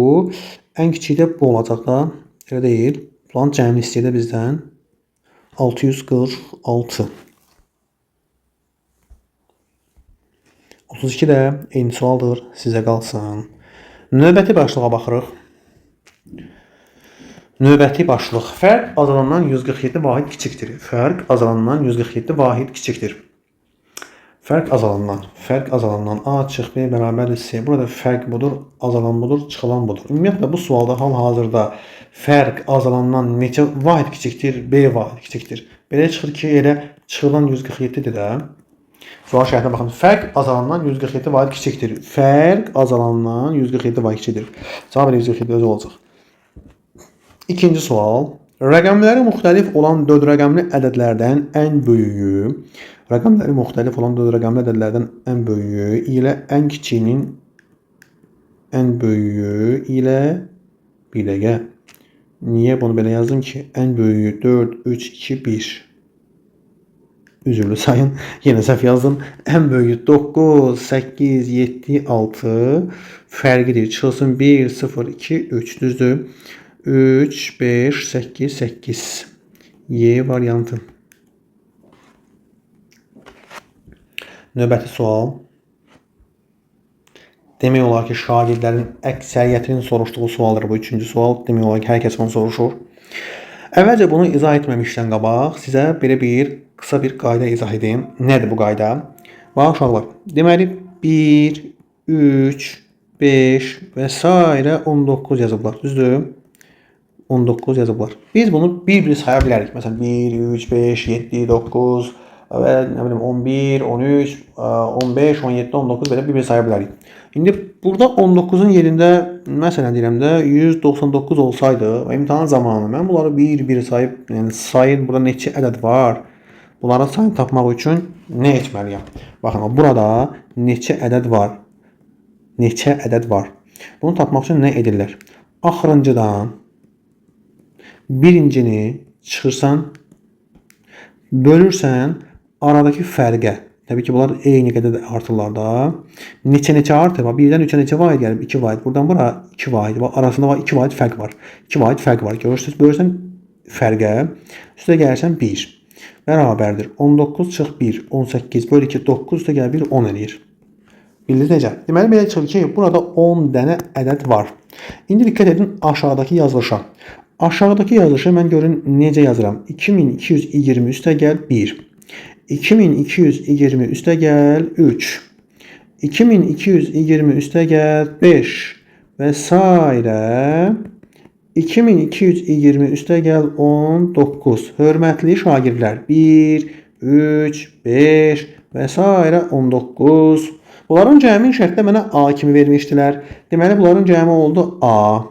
ən kiçiyi də bu olacaq da. Elə deyil. Plan cəmini istəyir də bizdən. 646. 32 də eyni sualdır. Sizə qalsın. Növbəti başlığa baxırıq. Növbəti başlıq. Fərq azalandan 147 vahid kiçikdir. Fərq azalandan 147 vahid kiçikdir. Fərq azalandan, fərq azalandan A çıx B bərabərdir C. Burada fərq budur, azalan budur, çıxılan budur. Ümumiyyətlə, bu sualda hal-hazırda fərq azalandan neçə vahid kiçikdir, B vahid kiçikdir. Belə çıxır ki, elə çıxılan 147-dir də. Sual şərtinə baxın. Fərq azalandan 147 vahid kiçikdir. Fərq azalandan 147 vahid kiçikdir. Cavab elə 147 özü olacaq. İkinci sual. Rəqəmləri müxtəlif olan 4 rəqəmli ədədlərdən ən böyüyü, rəqəmləri müxtəlif olan 4 rəqəmli ədədlərdən ən böyüyü ilə ən kiçiyinin ən böyüyü ilə, bir dəqiqə, niyə bunu belə yazdım ki? Ən böyüyü 4, 3, 2, 1. Üzürlü sayın. Yenə səhv yazdım. Ən böyüyü 9, 8, 7, 6 fərqidir. Çıxılsın 1, 0, 2, 3. Düzdür. 3, 5, 8, 8. Y variantı. Növbəti sual. Demək olar ki, şagirdlərin əksəriyyətinin soruşduğu sualdır bu üçüncü sual. Demək olar ki, hər kəs bunu soruşur. Əvvəlcə bunu izah etməmişdən qabaq sizə belə bir qısa bir qayda izah edeyim. Nədir bu qayda? Bax, uşaqlar, deməli 1, 3, 5 və s. 19 yazıblar. Düzdür? 19 yazıblar. Biz bunu bir-bir saya bilərik. Məsələn, 1, 3, 5, 7, 9 və nə bilim 11, 13, 15, 17, 19 belə bir-bir saya bilərik. İndi burada 19-un yerində məsələn deyirəm də 199 olsaydı və imtahan zamanı mən bunları bir-bir sayıb, yəni sayın burada neçə ədəd var, bunların sayını tapmaq üçün nə etməliyəm? Baxın, burada neçə ədəd var? Neçə ədəd var? Bunu tapmaq üçün nə edirlər? Axırıncıdan birincini çıxırsan, bölürsən aradakı fərqə. Təbii ki, bunlar eyni qədər də artırlar da. Neçə-neçə artır? Bax, 1-dən 3-ə neçə vahid gəlib? 2 vahid. Buradan bura 2 vahid. Bax, arasında var 2 vahid fərq var. 2 vahid fərq var. Görürsünüz, bölürsən fərqə, üstə gəlirsən 1. Bərabərdir. 19 çıx 1, 18 böl 2, 9 üstə gəl 1, 10 eləyir. Bildiniz necə? Deməli, belə çıxır ki, burada 10 dənə ədəd var. İndi diqqət edin aşağıdakı yazılışa. Aşağıdakı yazılışı mən görün necə yazıram. 2220 üstə gəl 1. 2220 üstə gəl 3. 2220 üstə gəl 5 və sairə. 2220 üstə gəl 19. Hörmətli şagirdlər, 1, 3, 5 və sairə 19. Bunların cəmin şərtdə mənə A kimi vermişdilər. Deməli, bunların cəmi oldu A.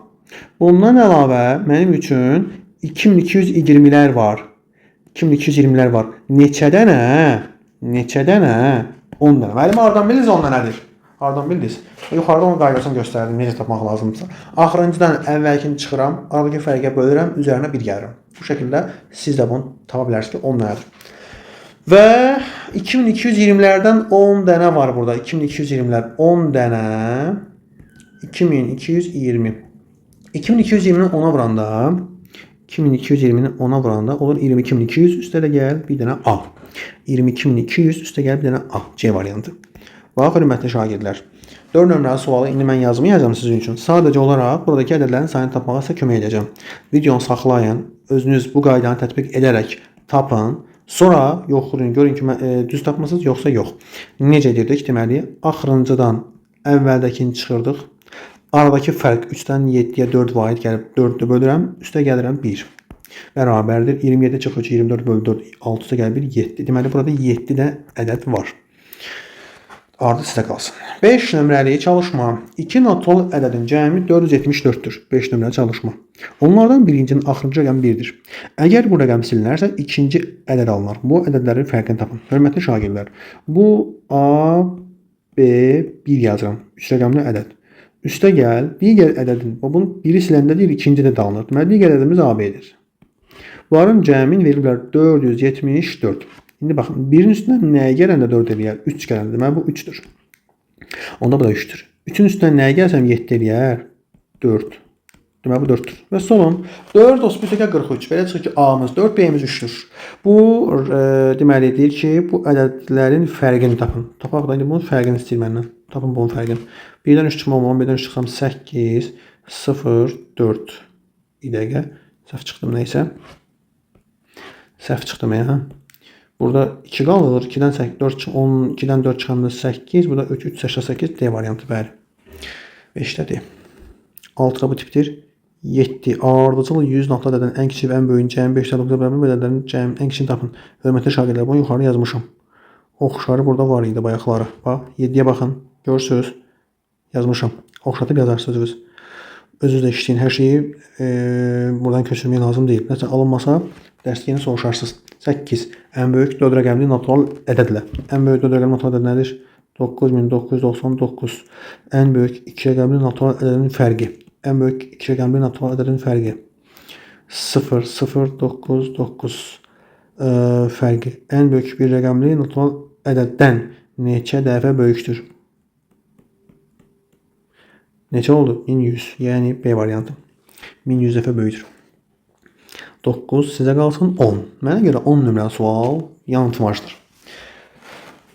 Bundan əlavə mənim üçün 2220-lər var. 2220-lər var. Neçə dənə? Neçə dənə? 10 dənə. Müəllim, hardan bildiniz 10 dənədir? Hardan bildiniz? Yuxarıda onun qaydasını göstərdim, necə tapmaq lazımdırsa. Axırıncıdan əvvəlkini çıxıram, aradakı fərqə bölürəm, üzərinə 1 gəlirəm. Bu şəkildə siz də bunu tapa bilərsiniz ki, 10 dənədir. Və 2220-lərdən 10 dənə var burada. 2220-lər 10 dənə. 2220. 2220-ni 10-a vuranda 2220-ni 10-a vuranda olur 22200 üstə də gəl bir dənə A. 22200 üstə gəl bir dənə A. C variantı. Bax, hörmətli şagirdlər. 4 nömrəli sualı indi mən yazmayacağam sizin üçün. Sadəcə olaraq buradakı ədədlərin sayını tapmağa sizə kömək edəcəm. Videonu saxlayın, özünüz bu qaydanı tətbiq edərək tapın. Sonra yoxlayın, görün ki, düz tapmısınız, yoxsa yox. Necə edirdik? Deməli, axırıncıdan əvvəldəkini çıxırdıq. Aradakı fərq 3-dən 7-yə 4 vahid gəlib 4-ü bölürəm, üstə gəlirəm 1. Bərabərdir. 27 çıx 3, 24 bölü 4, 6 üstə gəlir 1, 7. Deməli, burada 7 də ədəd var. Ardı sizə qalsın. 5 nömrəli çalışma. 2 natural ədədin cəmi 474-dür. 5 nömrəli çalışma. Onlardan birincinin axırıncı rəqəmi 1-dir. Əgər bu rəqəm silinərsə, ikinci ədəd alınır. Bu ədədlərin fərqini tapın. Hörmətli şagirdlər, bu A, B, 1 yazıram. 3 rəqəmli ədəd. Üstə gəl, digər ədədin, bunun biri siləndə deyil, ikinci ədəd alınır. Deməli, digər ədədimiz AB-dir. Bunların cəmini veriblər 474. İndi baxın, birin üstündən nəyə gələndə 4 eləyər? 3 gələndə. Deməli, bu 3-dür. Onda bu da 3-dür. 3-ün üstündən nəyə gəlsəm 7 eləyər? 4. Deməli, bu 4-dür. Və sonun 4 31 43. Belə çıxır ki, A-mız 4, B-miz 3-dür. Bu, deməli, deyir ki, bu ədədlərin fərqini tapın. Tapaq da, indi bunun fərqini istəyir məndən. Tapın bunun fərqini. 1-dən 3 çıxmaq olmam, 1-dən 3 çıxsam 8, 0, 4. Bir dəqiqə. Səhv çıxdım nəysə. Səhv çıxdım ya. Burada 2 qalır. 2-dən 4, 12-dən 4 çıxanda 8. Burada 3, 3, 88 D variantı, bəli. 5-də D. 6-da bu tipdir. 7. Ardıcıl 100 natural ədədin ən kiçik və ən böyüyün cəmi 5,9 bərabər bu ədədlərin cəmi ən kiçiyini tapın. Hörmətli şagirdlər, bunu yuxarı yazmışam. Oxşarı burada var idi bayaqları. Bax, 7-yə baxın. Görürsünüz. Yazmışam. Oxşatıb yazarsınız özünüz. Özünüz də işləyin. Hər şeyi buradan köçürmək lazım deyil. Nəsə alınmasa dərs yeni soruşarsınız. 8. Ən böyük 4 rəqəmli natural ədədlə. Ən böyük 4 rəqəmli natural ədəd nədir? 9999. Ən böyük 2 rəqəmli natural ədədin fərqi. Ən böyük 2 rəqəmli natural ədədin fərqi. 0, 0, 9, 9 fərqi. Ən böyük bir rəqəmli natural ədəddən neçə dəfə böyükdür? Neçə oldu? 1100. Yəni B variantı. 1100 dəfə böyükdür. 9 sizə qalsın 10. Mənə görə 10 nömrəli sual yanıltmacdır.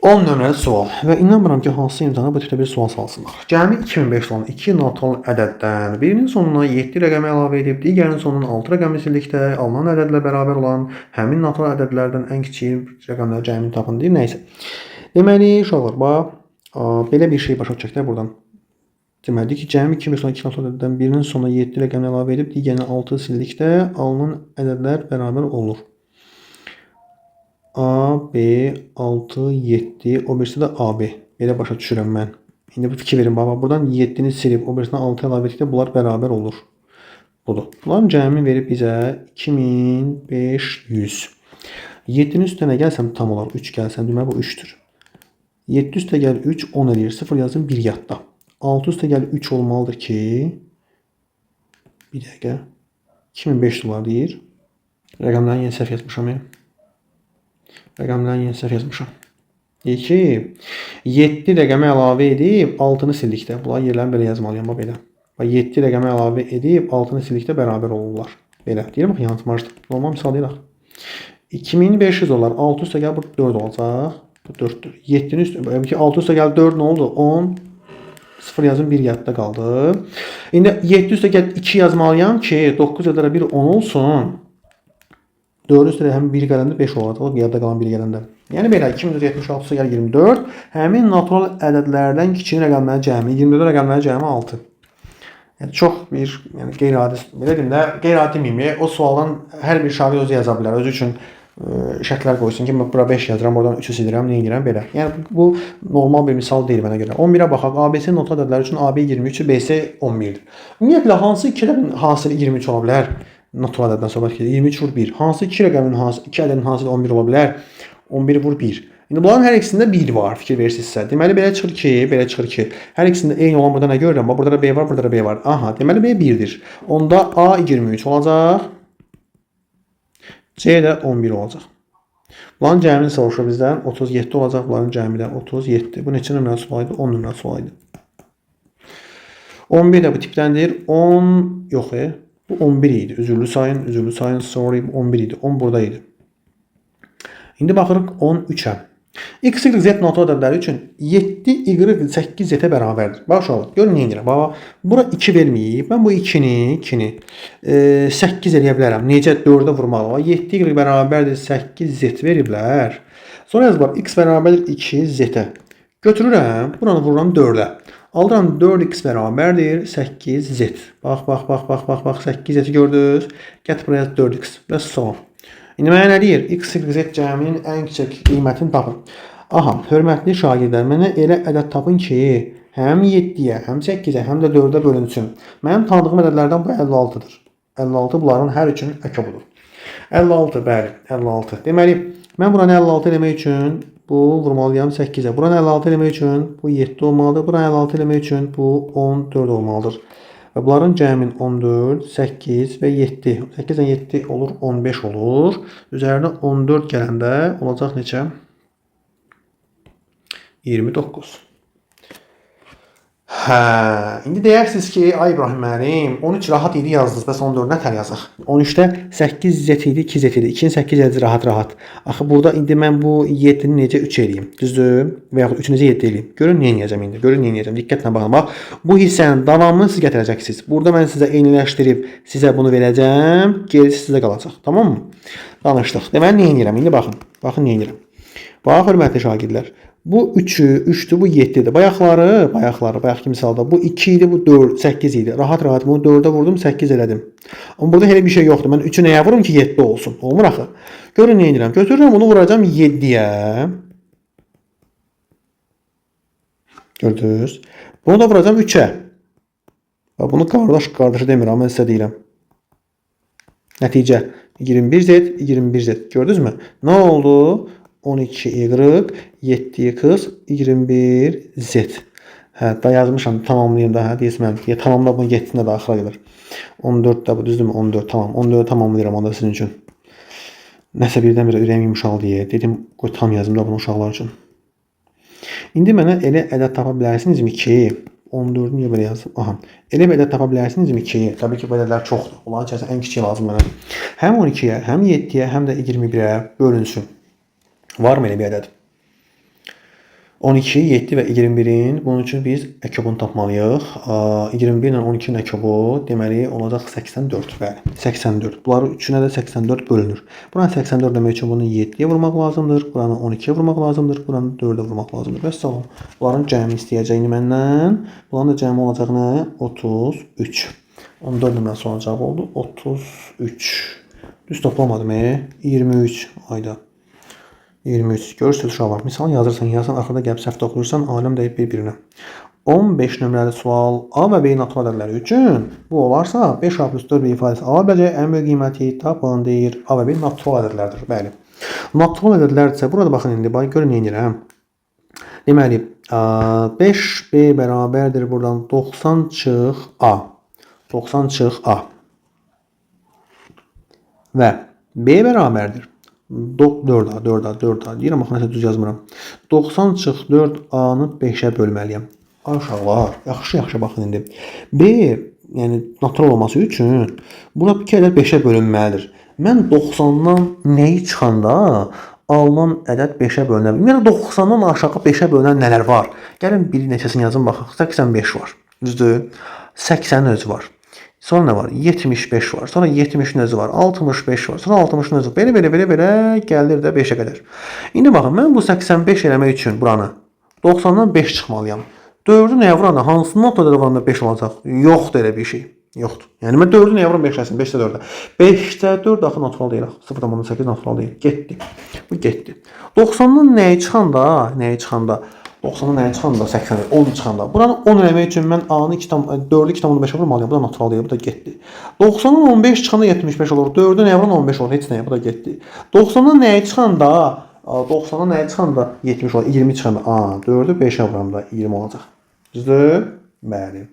10 nömrəli sual və inanmıram ki, hansı imtahana bu tipdə bir sual salsınlar. Cəmi 2500 olan 2 natural ədəddən birinin sonuna 7 rəqəmi əlavə edib, digərinin sonuna 6 rəqəmi sildikdə alınan ədədlə bərabər olan həmin natural ədədlərdən ən kiçik rəqəmlər cəmini tapın deyir. Nəysə. Deməli, uşaqlar, bax, belə bir şey başa düşəcək də buradan. Deməli ki, cəmi 2500 olan 2 natural ədəddən birinin sonuna 7 rəqəmini əlavə edib, digərinə 6 sildikdə alınan ədədlər bərabər olur. A, B, 6, 7, o birisi də AB. Belə başa düşürəm mən. İndi bu fikir verin baba. Buradan 7-ni silib, o birisinə 6 əlavə etdikdə bunlar bərabər olur. Budur. Bunların cəmini verib bizə 2500. 7-nin üstünə gəlsəm tam olar. 3 gəlsəm, deməli bu 3-dür. 7 üstə gəl 3, 10 eləyir. 0 yazın 1 yadda. 6 üstə gəl 3 olmalıdır ki, bir dəqiqə. 2500 dolar deyir. Rəqəmlərini yeni səhv yazmışam. Ya. Rəqəmlərini yeni səhv yazmışam. Deyir ki, 7 rəqəmi əlavə edib 6-nı sildikdə. Bunlar yerlərini belə yazmalıyam, bax belə. Bax 7 rəqəmi əlavə edib 6-nı sildikdə bərabər olurlar. Belə. Deyirəm bax yanıltmacdır. Normal misal deyil axı. 2500 dolar. 6 üstə gəl bu 4 olacaq. Bu 4-dür. 7-nin üstə, ki 6 üstə gəl 4 nə oldu? 10 0 yazın, 1 yadda qaldı. İndi 7 üstə gəl 2 yazmalıyam ki, 9 yadda 1 10 olsun. 4 üstə həm 1 gələndə 5 olacaq, yadda qalan 1 gələndə. Yəni belə 2476 üstə gəl 24. Həmin natural ədədlərdən kiçik rəqəmlərin cəmi, 24 rəqəmlərin cəmi 6. Yəni çox bir, yəni qeyri-adi, belə deyim də, qeyri-adi deməyim, o sualdan hər bir şagird özü yaza bilər. Özü üçün şərtlər qoysun ki, mən bura 5 yazıram, oradan 3-ü silirəm, nə edirəm belə. Yəni bu normal bir misal deyil mənə görə. 11-ə baxaq. ABC natural ədədləri üçün AB 23, BC 11-dir. Ümumiyyətlə hansı iki rəqəmin hasili 23 ola bilər? Natural ədəddən söhbət gedir. 23 vur 1. Hansı iki rəqəmin hansı iki ədədin hasili 11 ola bilər? 11 vur 1. İndi bunların hər ikisində 1 var, fikir verirsinizsə. Deməli belə çıxır ki, belə çıxır ki, hər ikisində eyni olan burada nə görürəm? Bax, burada da B var, burada da B var. Aha, deməli B 1-dir. Onda A 23 olacaq. C də 11 olacaq. Bunların cəmini soruşur bizdən. 37 olacaq. Bunların cəmi də 37. Bu neçə nömrəli sual idi? 10 nömrəli sual idi. 11 də bu tipdəndir. 10 yox, bu 11 idi. Üzürlü sayın, üzürlü sayın, sorry, bu 11 idi. 10 burada idi. İndi baxırıq 13-ə. X, Y, Z natural ədədləri üçün 7, Y, 8, Z-ə bərabərdir. Bax uşaqlar, görün nə edirəm. Bax, bura 2 verməyib. Mən bu 2-ni, 2-ni 8 eləyə bilərəm. Necə? 4-ə vurmalı. 7, Y bərabərdir 8, Z veriblər. Sonra yazıblar X bərabərdir 2, Z-ə. Götürürəm, buranı vururam 4-ə. Alıram 4x bərabərdir 8z. Bax, bax, bax, bax, bax, bax, 8z-i gördünüz. Gətir buraya 4x və salam. İndi mənə nə deyir? X, Y, Z cəminin ən kiçik qiymətini tapın. Aha, hörmətli şagirdlər, mənə elə ədəd tapın ki, həm 7-yə, həm 8-ə, həm də 4-ə bölünsün. Mənim tanıdığım ədədlərdən bu 56-dır. 56 bunların hər üçünün əkobudur. 56, bəli, 56. Deməli, mən buranı 56 eləmək üçün bu vurmalıyam 8-ə. Buranı 56 eləmək üçün bu 7 olmalıdır. Buranı 56 eləmək üçün bu 14 olmalıdır. Və bunların cəmin 14, 8 və 7. 8-dən 7 olur, 15 olur. Üzərinə 14 gələndə olacaq neçə? 29. Hə, indi deyərsiniz ki, ay İbrahim müəllim, 13 rahat idi yazdınız, bəs 14 nətər yazaq? 13-də 8 Z idi, 2 Z idi. 2-ni 8 eləcə rahat-rahat. Axı burada indi mən bu 7-ni necə 3 eləyim? Düzdür? Və yaxud 3-ü necə 7 eləyim? Görün nə edəcəm indi. Görün nə edəcəm. Diqqətlə baxın. Bax, bu hissənin davamını siz gətirəcəksiniz. Burada mən sizə eyniləşdirib sizə bunu verəcəm. Gerisi sizə qalacaq. Tamam mı? Danışdıq. Deməli nə edirəm? İndi baxın. Baxın nə edirəm. Bax, hörmətli şagirdlər. Bu 3-ü, 3-dür, bu 7-dir. Bayaqları, bayaqki misalda bu 2 idi, bu 4, 8 idi. Rahat-rahat bunu 4-ə vurdum, 8 elədim. Amma burada elə bir şey yoxdur. Mən 3-ü nəyə vurum ki, 7 olsun? Olmur axı. Görün nə edirəm. Götürürəm, bunu vuracağam 7-yə. Gördünüz? Bunu da vuracağam 3-ə. Bunu qardaş qardaşı demirəm, mən sizə deyirəm. Nəticə 21Z, 21Z. Gördünüzmü? Nə oldu? 12Y, 7X, 21Z. Hə, da yazmışam, tamamlayayım da, hə, deyirsən mən. Ya, tamamla bunu 7-nə də axıra qədər. 14 də bu, düzdürmü? 14, tamam. 14-ü tamamlayıram onda sizin üçün. Nəsə birdən-birə ürəyim yumşaldı deyə. Dedim, qoy tam yazım da bunu uşaqlar üçün. İndi mənə elə ədəd tapa bilərsinizmi ki, 14-ü niyə belə yazdım? Aha. Elə bir ədəd tapa bilərsinizmi ki, təbii ki, bu ədədlər çoxdur. Onların içərisində ən kiçiyi lazım mənə. Həm 12-yə, həm 7-yə, həm də 21-ə bölünsün. Var mı elə bir ədəd? 12, 7 və 21-in. Bunun üçün biz əkobunu tapmalıyıq. 21 ilə 12-nin əkobu deməli olacaq 84. Bəli, 84. Bunların üçünə də 84 bölünür. Buranı 84 demək üçün bunu 7-yə vurmaq lazımdır. Buranı 12-yə vurmaq lazımdır. Buranı 4-ə vurmaq lazımdır. Vəssalam. Bunların cəmi istəyəcəyini məndən. Bunların da cəmi olacaq nə? 33. 14 nömrəli sualın cavabı oldu. 33. Düz toplamadım. 23 ayda. 23. Görürsünüz uşaqlar. Misal yazırsan, yazsan, axırda gəlib səhv toxlayırsan, aləm dəyib bir-birinə. 15 nömrəli sual A və B natural ədədləri üçün bu olarsa 5A plus 4B ifadəsi ala biləcəyi ən böyük qiyməti tapın deyir. A və B natural ədədlərdir. Bəli. Natural ədədlərdirsə burada baxın indi, bax görün nə edirəm. Deməli, 5B bərabərdir buradan 90 çıx A. 90 çıx A. Və B bərabərdir 4A, 4A, 4A deyirəm, axı nəsə düz yazmıram. 90 çıx 4A-nı 5-ə bölməliyəm. Ay uşaqlar, yaxşı-yaxşı baxın indi. B, yəni natural olması üçün bura bir ədəd 5-ə bölünməlidir. Mən 90-dan nəyi çıxanda Alınan ədəd 5-ə bölünə bilər. Ümumiyyətlə 90-dan aşağı 5-ə bölünən nələr var? Gəlin bir neçəsini yazın baxaq. 85 var. Düzdür? 80-in özü var. Sonra nə var? 75 var. Sonra 70-in özü var. 65 var. Sonra 60-ın özü var. Belə gəlir də 5-ə qədər. İndi baxın, mən bu 85 eləmək üçün buranı 90-dan 5 çıxmalıyam. 4-ü nəyə vuranda? Hansı notlara vuranda 5 olacaq? Yoxdur elə bir şey. Yoxdur. Yəni mən 4-ü nəyə vuram 5 eləsin? 5-də 4-ə. 5-də 4 axı natural deyil axı. 0,8 natural deyil. Getdi. Bu getdi. 90-dan nəyi çıxanda? Nəyi çıxanda? 90-dan nəyi çıxanda? 80, 10 çıxanda. Buranı 10 eləmək üçün mən A-nı 4-ü 2,5-ə vurmalıyam. Bu da natural deyil. Bu da getdi. 90-dan 15 çıxanda 75 olur. 4-ü nəyə vuran 15 olur? Heç nəyə. Bu da getdi. 90-dan nəyi çıxanda? 90-dan nəyi çıxanda 70 olur. 20 çıxanda. A, 4-ü 5-ə vuranda 20 olacaq. Düzdür? Bəli.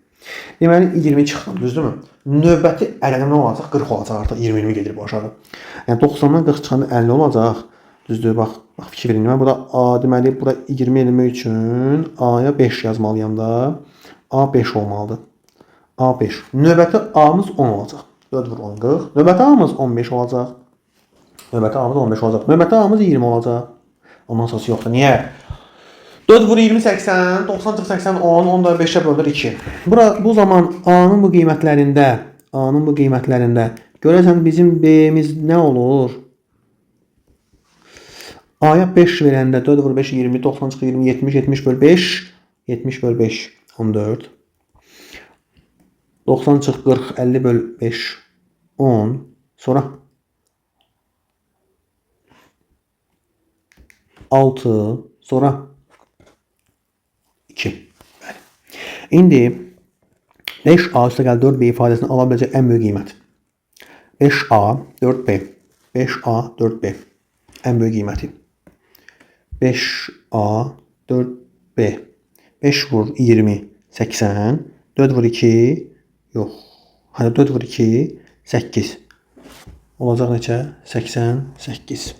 Deməli 20 çıxdım, düzdürmü? Növbəti ədədim nə olacaq? 40 olacaq artıq. 20-20 gedir bu aşağı. Yəni 90-dan 40 çıxanda 50 olacaq. Düzdür? Bax, bax fikir verin. Mən burada A, deməli bura 20 eləmək üçün A-ya 5 yazmalıyam da. A 5 olmalıdır. A 5. Növbəti A-mız 10 olacaq. 4 vur 10 40. Növbəti A-mız 15 olacaq. Növbəti A-mız 15 olacaq. Növbəti A-mız 20 olacaq. Ondan sonrası yoxdur. Niyə? 4 vur 20 80, 90 çıx 80 10, 10 da 5-ə bölünür 2. Bura bu zaman A-nın bu qiymətlərində, A-nın bu qiymətlərində görəsən bizim B-miz nə olur? A-ya 5 verəndə 4 vur 5 20, 90 çıx 20 70, 70 böl 5, 70 böl 5 14. 90 çıx 40, 50 böl 5 10. Sonra 6, sonra 2. Bəli. İndi 5A üstə gəl 4B ifadəsini ala biləcək ən böyük qiymət. 5A 4B. 5A 4B. Ən böyük qiyməti. 5A 4B. 5 vur 20 80. 4 vur 2 yox. Hani 4 vur 2 8. Olacaq neçə? 88.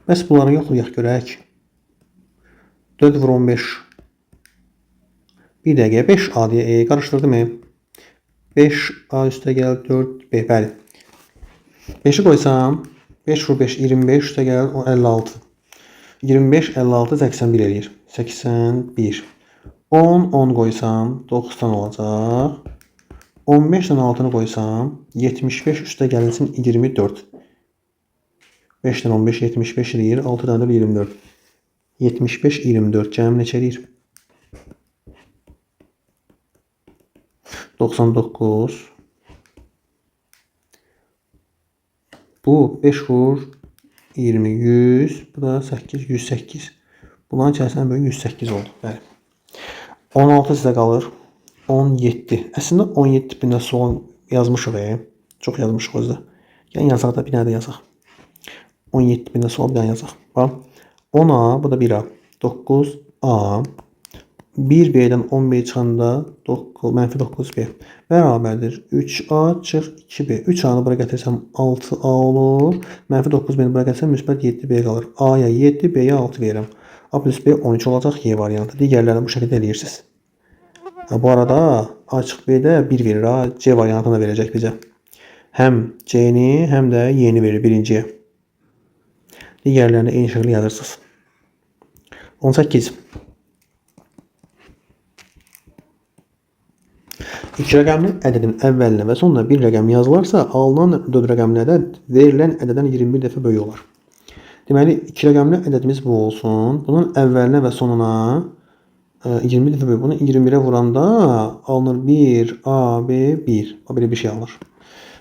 Bəs bunları yoxlayaq görək. 4 vur 15. Bir dəqiqə 5A deyə qarışdırdım. 5A üstə gəl 4B. Bəli. 5-i qoysam 5 vur 5 25 üstə gəl 56. 25 56 81 eləyir. 81. 10 10 qoysam 90 olacaq. 15 ilə 6-nı qoysam 75 üstə gəlsin 24. 5 ilə 15 75 eləyir. 6 dənə də 24. 75 24 cəm neçə eləyir? 99. Bu 5 vur 20 100. Bu da 8 108. Bunların içərisində böyük 108 oldu. Bəli. 16 sizə qalır. 17. Əslində 17 tipində sual yazmışıq. Çox yazmışıq özdə. Yəni yazaq da bir dənə də yazaq. 17 tipində sual bir dənə yazaq. Bax. 10A, bu da 1A. 9A. 1B-dən 10B çıxanda 9, mənfi 9B bərabərdir. 3A çıx 2B. 3A-nı bura gətirsəm 6A olur. Mənfi 9B-ni bura gətirsəm müsbət 7B qalır. A-ya 7, B-yə 6 verirəm. A plus B 13 olacaq Y variantı. Digərlərini bu şəkildə eləyirsiniz. Ha, bu arada A çıx B də 1 verir. A, C variantını da verəcək bizə. Həm C-ni, həm də Y-ni verir birinciyə. Digərlərini eyni şəkildə yazırsınız. 18. İki rəqəmli ədədin əvvəlinə və sonuna bir rəqəm yazılarsa, alınan 4 rəqəmli ədəd verilən ədədən 21 dəfə böyük olar. Deməli, iki rəqəmli ədədimiz bu olsun. Bunun əvvəlinə və sonuna 20 dəfə böyük. Bunu 21-ə vuranda alınır 1, A, B, 1. Belə bir şey alınır.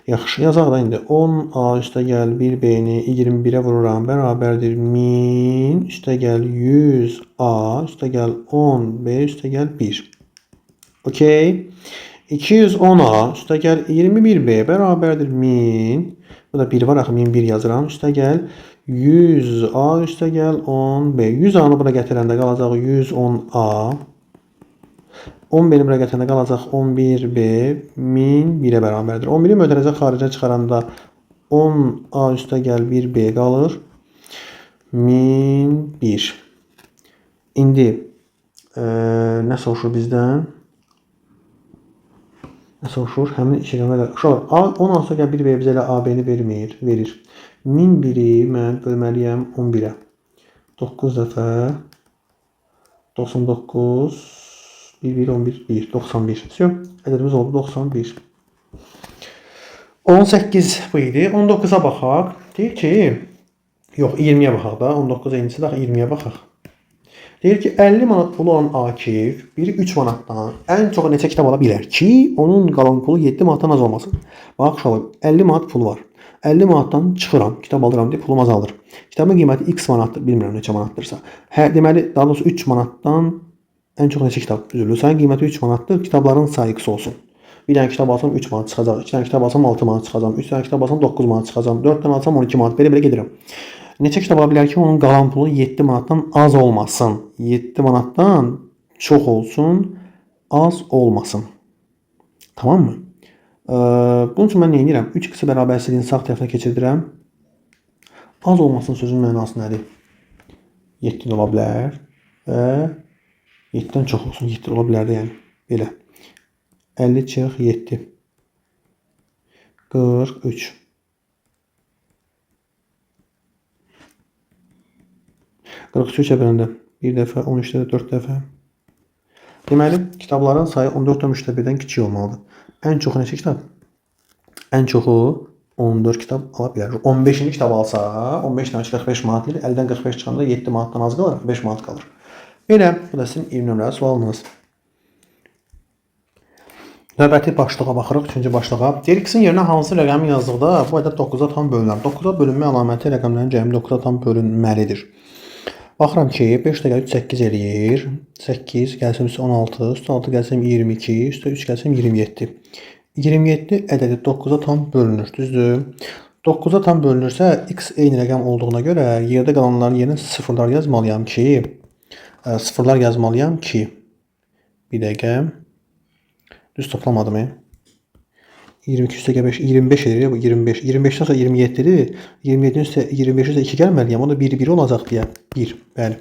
Yaxşı, yazaq da indi. 10A üstə gəl 1B-ni 21-ə vururam. Bərabərdir 1000 üstə gəl 100A üstə gəl 10B üstə gəl 1. Okey. 210A üstə gəl 21B bərabərdir 1000. Bu da 1 var axı 1001 yazıram. Üstə gəl 100A üstə gəl 10B. 100A-nı bura gətirəndə qalacaq 110A. 10B-ni bura gətirəndə qalacaq 11B 1001-ə bərabərdir. 11-i mötərizə xaricə çıxaranda 10A üstə gəl 1B qalır. 1001. İndi nə soruşur bizdən? Nə soruşur? Həmin iki rəqəmə qədər. Uşaqlar, A 10 A üstə gəl 1B bizə elə AB-ni vermir. Verir. 1001-i mən bölməliyəm 11-ə. 9 dəfə 99 1 1 11 1 91. Vəsə, ədədimiz oldu 91. 18 bu idi. 19-a baxaq. Deyir ki, yox 20-yə baxaq da. 19 eynisi də 20-yə baxaq. Deyir ki, 50 manat pulu olan Akif biri 3 manatdan ən çox neçə kitab ala bilər ki, onun qalan pulu 7 manatdan az olmasın. Bax uşaqlar, 50 manat pulu var. 50 manatdan çıxıram, kitab alıram deyə pulum azalır. Kitabın qiyməti x manatdır, bilmirəm neçə manatdırsa. Hə, deməli, daha doğrusu 3 manatdan ən çox neçə kitab üzülür. Sənin qiyməti 3 manatdır, kitabların sayı x olsun. Bir dənə kitab alsam 3 manat çıxacaq, 2 dənə kitab alsam 6 manat çıxacaq, 3 dənə kitab alsam 9 manat çıxacaq, 4 dənə alsam 12 manat, belə-belə gedirəm. Neçə kitab ala bilər ki, onun qalan pulu 7 manatdan az olmasın. 7 manatdan çox olsun, az olmasın. Tamam mı? Bunun üçün mən nə edirəm? 3x bərabərsizliyini sağ tərəfinə keçirdirəm. Az olmasın sözünün mənası nədir? 7 də ola bilər və 7-dən çox olsun. 7 də ola bilər də yəni. Belə. 50 çıx 7. 43. 43 böləndə 1 dəfə, 13-də də 4 dəfə. Deməli, kitabların sayı 14,3-də 1-dən kiçik olmalıdır. Ən çoxu neçə kitab? Ən çoxu 14 kitab ala bilər. 15-ci kitab alsa, 15 dənə 45 manat edir. 50-dən 45 çıxanda 7 manatdan az qalır, 5 manat qalır. Belə, bu da sizin 20 nömrəli sualınız. Növbəti başlığa baxırıq, üçüncü başlığa. Deyir x-in yerinə hansı rəqəmi yazdıqda bu ədəd 9-a tam bölünər. 9-a bölünmə əlaməti rəqəmlərin cəmi 9-a tam bölünməlidir. Baxıram ki, 5 dəqiqə 3 8 eləyir. 8 gəlsin üstə 16, üstə 6 gəlsin 22, üstə 3 gəlsin 27. 27 ədədi 9-a tam bölünür, düzdür? 9-a tam bölünürsə, x eyni rəqəm olduğuna görə yerdə qalanların yerinə sıfırlar yazmalıyam ki, bir dəqiqə, düz toplamadım. 22 üstə 5, 25 edir bu 25. 25-dən sonra 27-dir. 27-nin üstə 25 üstə 2 gəlməliyəm. O da 1, 1 olacaq deyə. 1, bəli.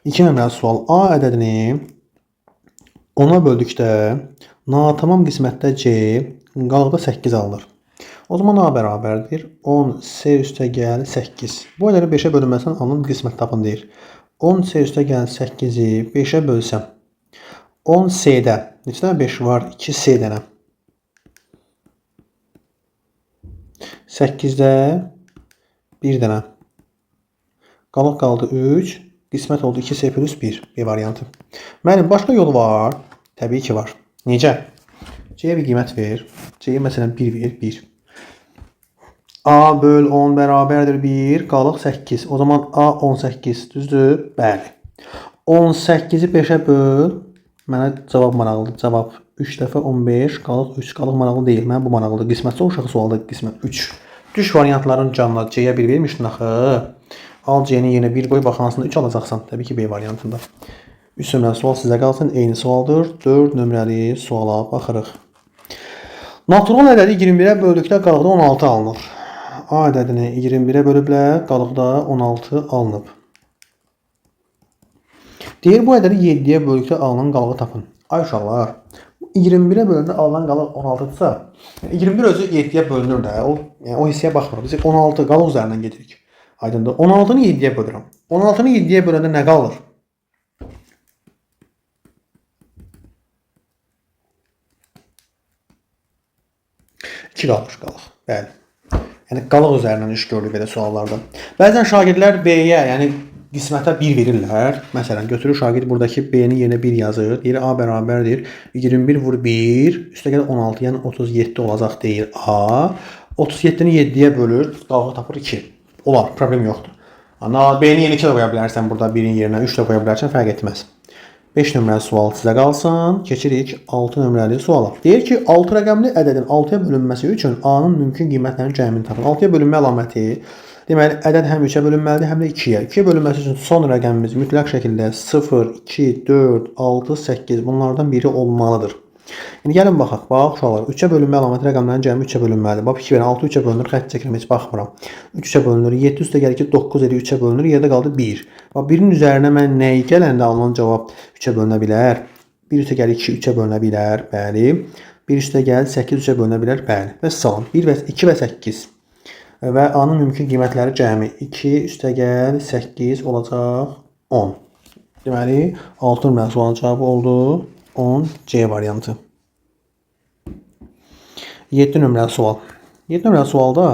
2 nömrəli sual. A ədədini 10-a böldükdə natamam qismətdə C, qalıqda 8 alınır. O zaman A bərabərdir. 10 C üstə gəl 8. Bu ədədin 5-ə bölünməsindən alınan qismət tapın deyir. 10 C üstə gəl 8-i 5-ə bölsəm. 10 C-də neçə dənə 5 var? 2 C dənə. 8-də 1 dənə. Qalıq qaldı 3. Qismət oldu 2C plus 1. B variantı. Müəllim, başqa yolu var? Təbii ki var. Necə? C-yə bir qiymət ver. C-yə məsələn 1 ver. 1. A böl 10 bərabərdir 1. Qalıq 8. O zaman A 18. Düzdür? Bəli. 18-i 5-ə böl. Mənə cavab maraqlıdır. Cavab 3 dəfə 15, qalıq 3. Qalıq maraqlı deyil. Mənə bu maraqlıdır. Qismətsə uşağı sualda qismət 3. Düş variantların canına C-yə 1 vermişdin axı. Al C-nin yerinə 1 qoy, bax hansında 3 alacaqsan. Təbii ki, B variantında. 3 nömrəli sual sizə qalsın. Eyni sualdır. 4 nömrəli suala baxırıq. Natural ədədi 21-ə böldükdə qalıqda 16 alınır. A ədədini 21-ə bölüblər, qalıqda 16 alınıb. Deyir, bu ədədi 7-yə böldükdə alınan qalığı tapın. Ay uşaqlar, 21-ə böləndə alınan qalıq 16-dırsa, 21 özü 7-yə bölünür də, yəni o hissəyə baxmırıq. Biz 16 qalıq üzərindən gedirik. Aydındır. 16-nı 7-yə bölürəm. 16-nı 7-yə böləndə nə qalır? İki qalır, qalıq. Bəli. Yəni qalıq üzərindən iş görülür belə suallarda. Bəzən şagirdlər B-yə, yəni qismətə 1 verirlər. Məsələn, götürür şagird buradakı B-nin yerinə 1 yazır. Deyir A bərabərdir. 21 vur 1, üstə gəlir 16, yəni 37 olacaq deyir A. 37-ni 7-yə bölür, qalığı tapır 2. Olar, problem yoxdur. B-nin yerinə 2 də qoya bilərsən burada 1-in yerinə 3 də qoya bilərsən, fərq etməz. 5 nömrəli sual sizə qalsın. Keçirik 6 nömrəli suala. Deyir ki, 6 rəqəmli ədədin 6-ya bölünməsi üçün A-nın mümkün qiymətlərinin cəmini tapın. 6-ya bölünmə əlaməti, deməli, ədəd həm 3-ə bölünməlidir, həm də 2-yə. 2-yə bölünməsi üçün son rəqəmimiz mütləq şəkildə 0, 2, 4, 6, 8 bunlardan biri olmalıdır. İndi gəlin baxaq. Bax, uşaqlar, 3-ə bölünmə əlaməti rəqəmlərin cəmi 3-ə bölünməlidir. Bax, 2 verən 6 3-ə bölünür, xətt çəkirəm, heç baxmıram. 3 3-ə bölünür, 7 üstə gəlir ki, 9 edir, 3-ə bölünür, yerdə qaldı 1. Bax, 1-in üzərinə mən nəyi gələndə alınan cavab 3-ə bölünə bilər? 1 üstə gəlir 2, 3-ə bölünə bilər, bəli. 1 üstə gəlir 8, 3-ə bölünə bilər, bəli. Və salam, 1 və 2 və 8. Və A-nın mümkün qiymətləri cəmi 2 üstəgəl 8 olacaq 10. Deməli, 6 nömrəli sualın cavabı oldu 10 C variantı. 7 nömrəli sual. 7 nömrəli sualda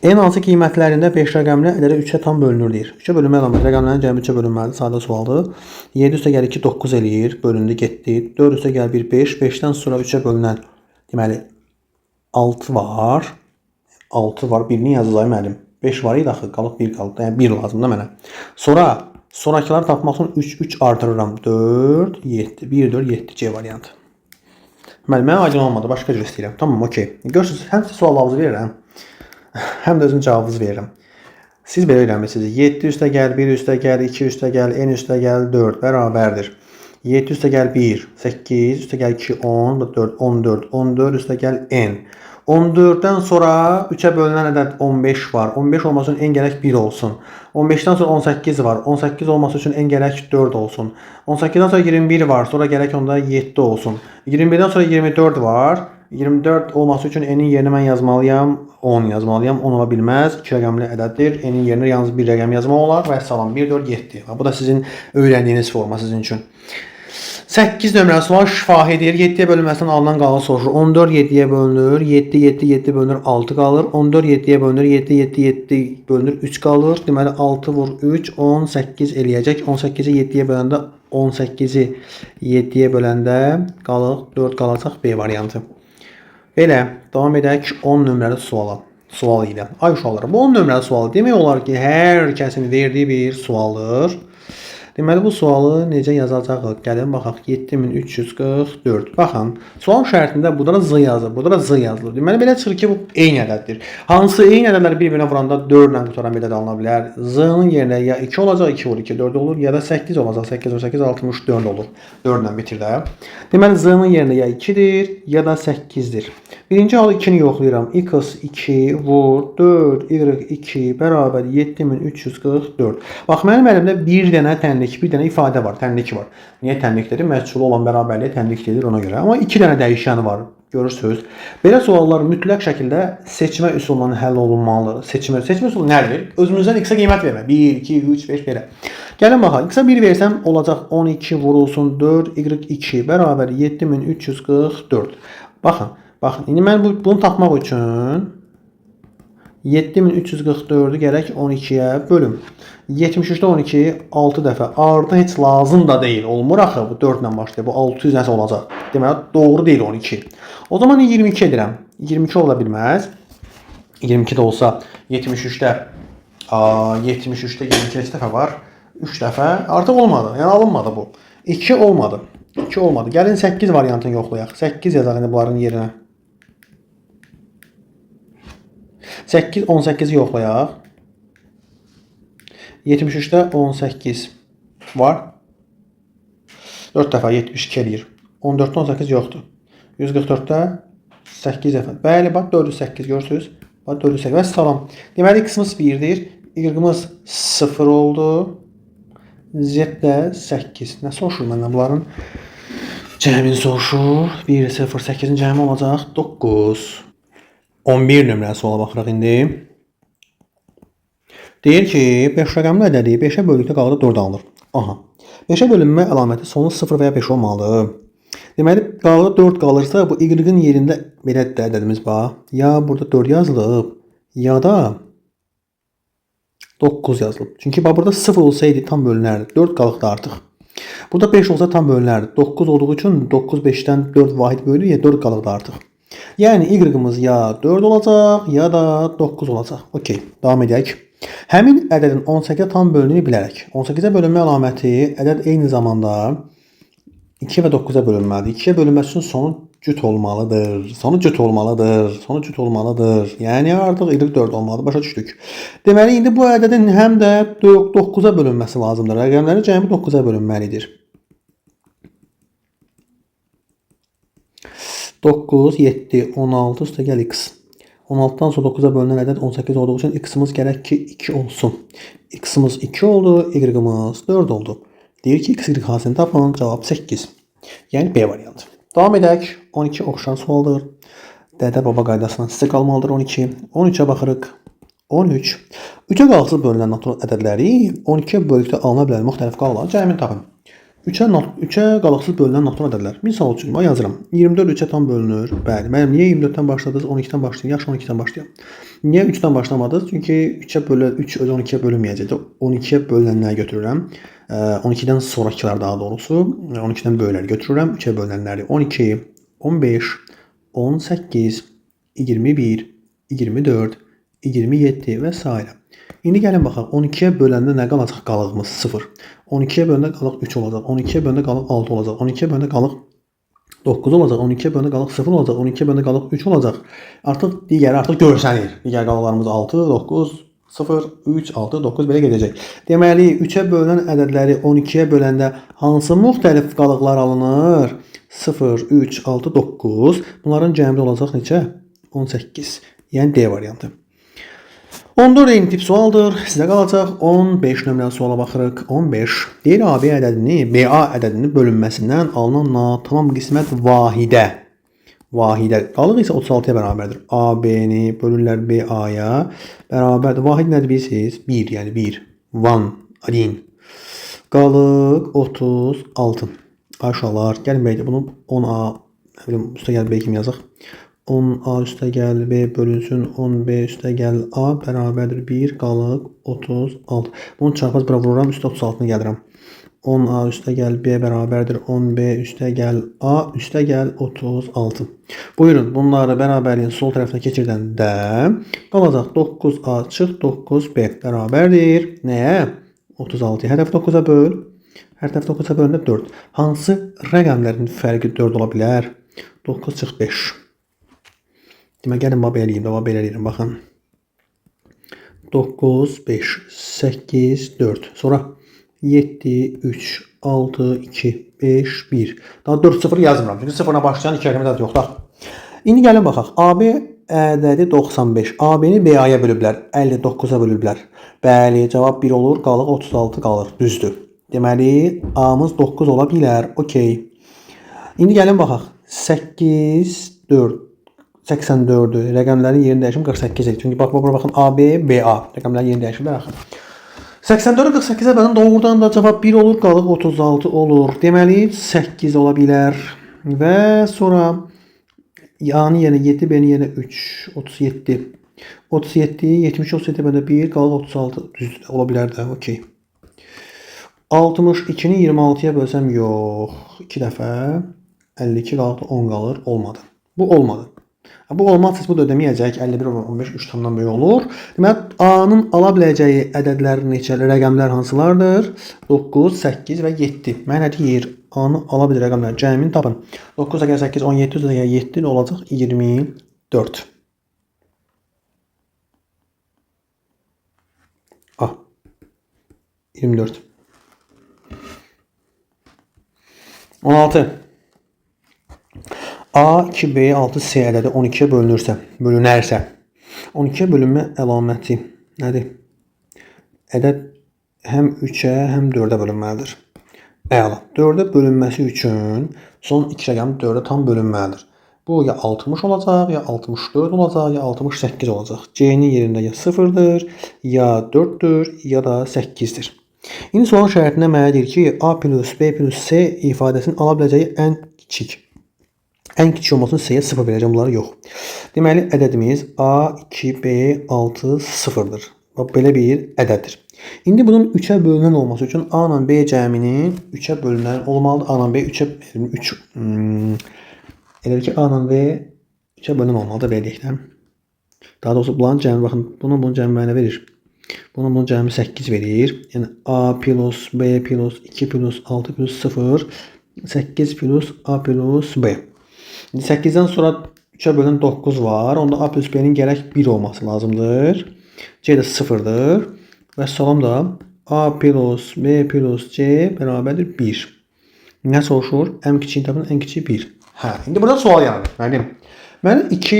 n hansı qiymətlərində 5 rəqəmli ədədə 3-ə tam bölünür deyir. 3-ə bölünmə əlaməti rəqəmlərin cəmi 3-ə bölünməlidir. Sadə sualdır. 7 üstəgəl 2 9 eləyir. Bölündü, getdi. 4 üstəgəl 1 5. 5-dən sonra 3-ə bölünən deməli 6 var. 6 var. Birini yazacağım müəllim. 5 var idi axı. Qalıb 1 qaldı. Yəni 1 lazımdır mənə. Sonra sonrakıları tapmaq üçün 3 3 artırıram. 4 7 1 4 7 C variantı. Müəllim, mənə aydın olmadı. Başqa cür istəyirəm. Tamam, okey. Görürsünüz, həm sizə suallarınızı verirəm, həm də özüm cavabınızı verirəm. Siz belə öyrənmisiniz. 7 üstəgəl 1 üstəgəl 2 üstəgəl n üstəgəl 4 bərabərdir. 7 üstəgəl 1 8 üstəgəl 2 10 4 14 14 üstəgəl n. 14-dən sonra 3-ə bölünən ədəd 15 var. 15 olması üçün n gərək 1 olsun. 15-dən sonra 18 var. 18 olması üçün n gərək 4 olsun. 18-dən sonra 21 var. Sonra gərək onda 7 olsun. 21-dən sonra 24 var. 24 olması üçün n-in yerinə mən yazmalıyam. 10 yazmalıyam. 10 ola bilməz. 2 rəqəmli ədəddir. N-in yerinə yalnız bir rəqəm yazmaq olar. Və salam 1, 4, 7. Bu da sizin öyrəndiyiniz forma sizin üçün. 8 nömrəli sual şifahidir. 7-yə bölünməsindən alınan qalan soruşur. 14 7-yə bölünür. 7 7 7 bölünür 6 qalır. 14 7-yə bölünür. 7 7 7 bölünür 3 qalır. Deməli 6 vur 3 18 eləyəcək. 18-i 7-yə böləndə 18-i 7-yə böləndə qalır 4 qalacaq B variantı. Belə davam edək 10 nömrəli suala. Sual ilə. Ay uşaqlar, bu 10 nömrəli sual demək olar ki, hər kəsin verdiyi bir sualdır. Deməli, bu sualı necə yazacağıq? Gəlin baxaq. 7344. Baxın, sual şərtində burada da Z yazılır, burada da Z yazılır. Deməli, belə çıxır ki, bu eyni ədəddir. Hansı eyni ədədləri bir-birinə vuranda 4 ilə qutaran bir ədəd alına bilər. Z-nın yerinə ya 2 olacaq, 2 vur 2, 4 olur, ya da 8 olacaq, 8 vur 8, 64 olur. 4 ilə bitir də. Deməli, Z-nın yerinə ya 2-dir, ya da 8-dir. Birinci halı 2-ni yoxlayıram. X 2 vur 4, Y 2 bərabər 7344. Bax, mənim əlimdə bir dənə tənlik, bir dənə ifadə var, tənlik var. Niyə tənlik dedim? Məchul olan bərabərliyə tənlik deyilir ona görə. Amma 2 dənə dəyişəni var. Görürsünüz. Belə suallar mütləq şəkildə seçmə üsulundan həll olunmalıdır. Seçmə üsulu nədir? Özümüzdən x-ə qiymət vermə. 1, 2, 3, 5 belə. Gəlin baxaq. X-ə 1 versəm olacaq 12 vurulsun 4, Y2 bərabər 7344. Baxın. Baxın, indi mən bunu tapmaq üçün 7344-ü gərək 12-yə bölüm. 73-də 12 6 dəfə. Artı heç lazım da deyil. Olmur axı. Bu 4 ilə başlayır. Bu 600 nəsə olacaq. Deməli, doğru deyil 12. O zaman 22 edirəm. 22 ola bilməz. 22 də olsa 73-də 73-də 22 neçə dəfə var? 3 dəfə. Artıq olmadı. Yəni alınmadı bu. 2 olmadı. 2 olmadı. Gəlin 8 variantını yoxlayaq. 8 yazaq indi bunların yerinə. 8, 18-i yoxlayaq. 73-də 18 var. 4 dəfə 72 eləyir. 14-də 18 yoxdur. 144-də 8 dəfə. Bəli, bax 408 görürsünüz. Bax 408. Və salam. Deməli, x-imiz 1-dir. Y-imiz 0 oldu. Z də 8. Nə soruşur məndən bunların? Cəmini soruşur. 1, 0, 8-in cəmi olacaq 9. 11 nömrəli suala baxırıq indi. Deyir ki, 5 rəqəmli ədədi 5-ə böldükdə qalıqda 4 alınır. Aha. 5-ə bölünmə əlaməti sonu 0 və ya 5 olmalıdır. Deməli, qalıqda 4 qalırsa, bu y-in yerində belə də ədədimiz var. Ya burada 4 yazılıb, ya da 9 yazılıb. Çünki bax, burada 0 olsaydı tam bölünərdi. 4 qalıqda artıq. Burada 5 olsa tam bölünərdi. 9 olduğu üçün 9 5-dən 4 vahid bölünür, ya 4 qalıqda artıq. Yəni y-imiz ya 4 olacaq, ya da 9 olacaq. Okey, davam edək. Həmin ədədin 18-ə tam bölündüyünü bilərək, 18-ə bölünmə əlaməti ədəd eyni zamanda 2 və 9-a bölünməlidir. 2-yə bölünməsi üçün sonu cüt olmalıdır. Sonu cüt olmalıdır. Sonu cüt olmalıdır. Yəni artıq y 4 olmalıdır. Başa düşdük. Deməli, indi bu ədədin həm də 9-a bölünməsi lazımdır. Rəqəmlərin cəmi 9-a bölünməlidir. 9, 7, 16 üstəgəl x. 16-dan sonra 9-a bölünən ədəd 18 olduğu üçün x-imiz gərək ki 2 olsun. X-imiz 2 oldu, y-imiz 4 oldu. Deyir ki, x, y hasilini tapın. Cavab 8. Yəni B variantı. Davam edək. 12 oxşar sualdır. Dədə-baba qaydasından sizə qalmalıdır 12. 13-ə baxırıq. 13. 3-ə qalıqsız bölünən natural ədədləri 12-yə bölükdə alına bilən müxtəlif qalıqların cəmini tapın. 3-ə qalıqsız bölünən natural ədədlər. Misal üçün, bax yazıram. 24 3-ə tam bölünür. Bəli. Mənim niyə 24-dən başladınız? 12-dən başlayın. Yaxşı 12-dən başlayın. Niyə 3-dən başlamadınız? Çünki 3-ə bölü 3 özü 12-yə bölünməyəcək. 12-yə bölünənləri götürürəm. 12-dən sonrakılar daha doğrusu. 12-dən böyükləri götürürəm. 3-ə bölünənləri 12, 15, 18, 21, 24, 27 və s. İndi gəlin baxaq. 12-yə böləndə nə qalacaq qalığımız? 0. 12-yə böləndə qalıq 3 olacaq. 12-yə böləndə qalıq 6 olacaq. 12-yə böləndə qalıq 9 olacaq. 12-yə böləndə qalıq 0 olacaq. 12-yə böləndə qalıq 3 olacaq. Artıq digəri artıq görsənir. Digər qalıqlarımız 6, 9, 0, 3, 6, 9 belə gedəcək. Deməli, 3-ə bölünən ədədləri 12-yə böləndə hansı müxtəlif qalıqlar alınır? 0, 3, 6, 9. Bunların cəmi olacaq neçə? 18. Yəni D variantı. 14 eyni tip sualdır. Sizə qalacaq. 15 nömrəli suala baxırıq. 15. Deyir AB ədədini, BA ədədinin bölünməsindən alınan natamam qismət vahidə. Vahidə. Qalıq isə 36-ya bərabərdir. AB-ni bölürlər BA-ya. Bərabərdir. Vahid nədir bilirsiniz? 1, yəni 1. 1, 1. Qalıq 36. Aşağılar. Gəlin B, bunu 10A, nə bilim, üstə gəl B kimi yazaq. 10A üstə gəl B bölünsün 10B üstə gəl A bərabərdir 1 qalıq 36. Bunu çarpaz bura vururam, üstə 36-nı gəlirəm. 10A üstə gəl B bərabərdir 10B üstə gəl A üstə gəl 36. Buyurun, bunları bərabərliyin sol tərəfinə keçirdəndə qalacaq 9A çıx 9B bərabərdir. Nəyə? 36. Hər tərəf 9-a böl. Hər tərəf 9-a böləndə 4. Hansı rəqəmlərin fərqi 4 ola bilər? 9 çıx 5. Demək, gəlin, bax, belə eləyim, bax, belə eləyirəm, baxın. 9, 5, 8, 4. Sonra 7, 3, 6, 2, 5, 1. Daha 4 0 yazmıram. Çünki 0-la başlayan 2 rəqəmi də yoxdur. İndi gəlin baxaq. AB ədədi 95. AB-ni BA-ya bölüblər. 59-a bölüblər. Bəli, cavab 1 olur. Qalıq 36 qalır. Düzdür. Deməli, A-mız 9 ola bilər. Okey. İndi gəlin baxaq. 8, 4, 84-ü. Rəqəmlərin yerini dəyişim 48 edir. Çünki bax, bura baxın AB, BA. Rəqəmlərin yerini dəyişiblər axı. 84-ü 48-ə bölən doğrudan da cavab 1 olur, qalıq 36 olur. Deməli, 8 ola bilər. Və sonra A-nın yerinə 7, B-nin yerinə 3, 37. 37, 72, 37 böləndə 1, qalıq 36. Düzdür, ola bilər də, okey. 62-ni 26-ya bölsəm, yox. 2 dəfə 52 qalıq 10 qalır, olmadı. Bu olmadı. Bu olmazsa bu da ödəməyəcək. 51 15 3 tamdan böyük olur. Deməli, A-nın ala biləcəyi ədədlər neçə, rəqəmlər hansılardır? 9, 8 və 7. Mənə deyir, A-nı ala biləcəyi rəqəmlər cəmini tapın. 9 əgər 8, 17, əgər 7 olacaq 24. A. 24. 16. A, 2B, 6, C ədədi 12-yə bölünürsə, bölünərsə, 12-yə bölünmə əlaməti nədir? Ədəd həm 3-ə, həm 4-ə bölünməlidir. Əla. 4-ə bölünməsi üçün son 2 rəqəm 4-ə tam bölünməlidir. Bu ya 60 olacaq, ya 64 olacaq, ya 68 olacaq. C-nin yerində ya 0-dır, ya 4-dür, ya da 8-dir. İndi sualın şərtində mənə deyir ki, A plus B plus C ifadəsinin ala biləcəyi ən kiçik. Ən kiçik olmasını C-yə 0 verəcəm, bunları yox. Deməli, ədədimiz A, 2, B, 6, 0-dır. Bax, belə bir ədəddir. İndi bunun 3-ə bölünən olması üçün A ilə B cəminin 3-ə bölünən olmalıdır. A ilə B 3-ə 3 elə ki, A ilə B 3-ə bölünən olmalıdır, belə deyək də. Daha doğrusu, bunların cəmi, baxın, bunun cəmi mənə verir. Bunun cəmi 8 verir. Yəni, A plus B plus 2 plus 6 plus 0, 8 plus A plus B. İndi 8-dən sonra 3-ə bölünən 9 var. Onda A plus B-nin gərək 1 olması lazımdır. C də 0-dır. Və salam da A plus B plus C bərabərdir 1. Nə soruşur? Ən kiçiyi tapın, ən kiçiyi 1. Hə, indi burada sual yaranır. Müəllim, mənə 2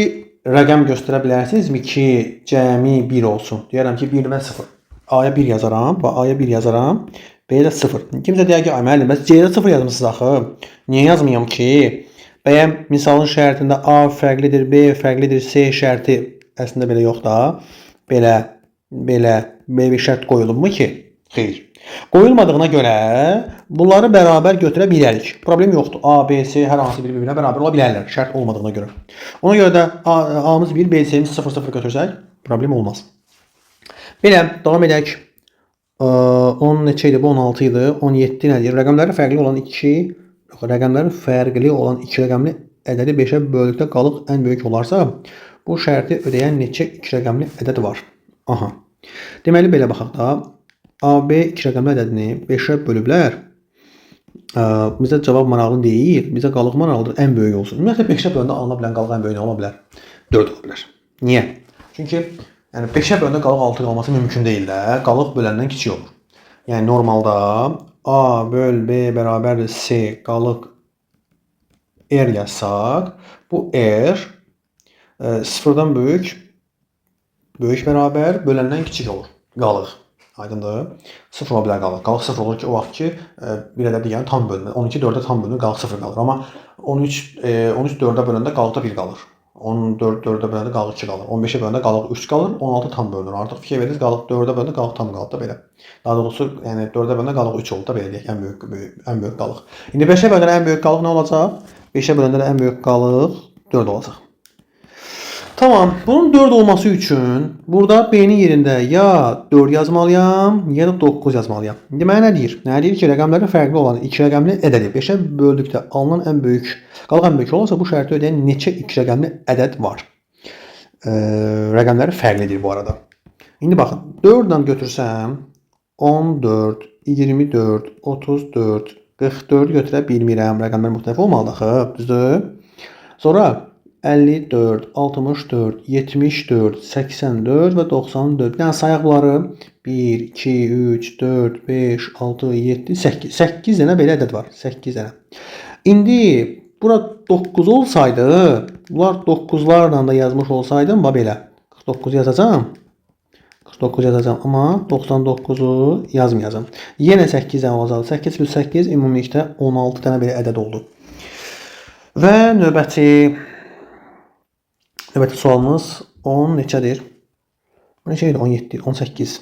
rəqəm göstərə bilərsinizmi ki, cəmi 1 olsun? Deyərəm ki, 1 və 0. A-ya 1 yazaram, A-ya 1 yazaram, B-yə də 0. Kimsə deyər ki, ay müəllim, bəs C-yə 0 yazmısınız axı. Niyə yazmayam ki? Bəyəm misalın şərtində A fərqlidir, B fərqlidir, C şərti əslində belə yox da. Belə, belə, belə bir şərt qoyulubmu ki? Xeyr. Qoyulmadığına görə bunları bərabər götürə bilərik. Problem yoxdur. A, B, C hər hansı biri bir-birinə bərabər ola bilərlər şərt olmadığına görə. Ona görə də A-mız 1, B, C-miz 0, 0 götürsək problem olmaz. Belə, davam edək. 10 neçə idi? Bu 16 idi. 17 nə deyir? Rəqəmləri fərqli olan 2, yox, rəqəmləri fərqli olan 2 rəqəmli ədədi 5-ə böldükdə qalıq ən böyük olarsa, bu şərti ödəyən neçə 2 rəqəmli ədəd var? Aha. Deməli belə baxaq da. AB 2 rəqəmli ədədini 5-ə bölüblər. Bizə cavab maraqlı deyil. Bizə qalıq maraqlıdır. Ən böyük olsun. Ümumiyyətlə 5-ə böləndə alına bilən qalıq ən böyük nə ola bilər? 4 ola bilər. Niyə? Çünki yəni 5-ə böləndə qalıq 6 qalması mümkün deyil də. Qalıq böləndən kiçik olur. Yəni normalda A böl B bərabərdir C qalıq R yazsaq, bu R sıfırdan böyük, böyük bərabər böləndən kiçik olur. Qalıq. Aydındır? 0 ola bilər qalıq. Qalıq 0 olur ki, o vaxt ki, bir ədəd yəni tam bölünür. 12 4-ə tam bölünür, qalıq 0 qalır. Amma 13 4-ə böləndə qalıqda 1 qalır. 14 4-ə böləndə qalıq 2 qalır. 15-ə böləndə qalıq 3 qalır. 16 tam bölünür. Artıq fikir verdiniz, qalıq 4-ə böləndə qalıq tam qalır da belə. Daha doğrusu, yəni 4-ə böləndə qalıq 3 oldu da belə deyək, ən böyük qalıq. İndi 5-ə böləndə ən böyük qalıq nə olacaq? 5-ə böləndə də ən böyük qalıq 4 olacaq. Tamam. Bunun 4 olması üçün burada B-nin yerində ya 4 yazmalıyam, ya da 9 yazmalıyam. Deməli nə deyir? Nə deyir ki, rəqəmləri fərqli olan 2 rəqəmli ədədi 5-ə böldükdə alınan ən böyük, qalıq ən böyük olarsa bu şərti ödəyən neçə 2 rəqəmli ədəd var? Rəqəmləri fərqlidir bu arada. İndi baxın, 4 ilə götürsəm 14, 24, 34, 44 götürə bilmirəm. Rəqəmlər müxtəlif olmalıdır axı, düzdür? Sonra 54, 64, 74, 84 və 94. Yəni sayaq bunları. 1, 2, 3, 4, 5, 6, 7, 8. 8 dənə belə ədəd var. 8 dənə. İndi bura 9 olsaydı, bunlar 9-larla da yazmış olsaydım, bax belə. 49 yazacağam. 49 yazacağam, amma 99-u yazmayacağam. Yenə 8 dənə olacaq. 8 plus 8 ümumilikdə 16 dənə belə ədəd oldu. Və növbəti sualımız 10 neçədir? Bu neçə idi? 17, 18.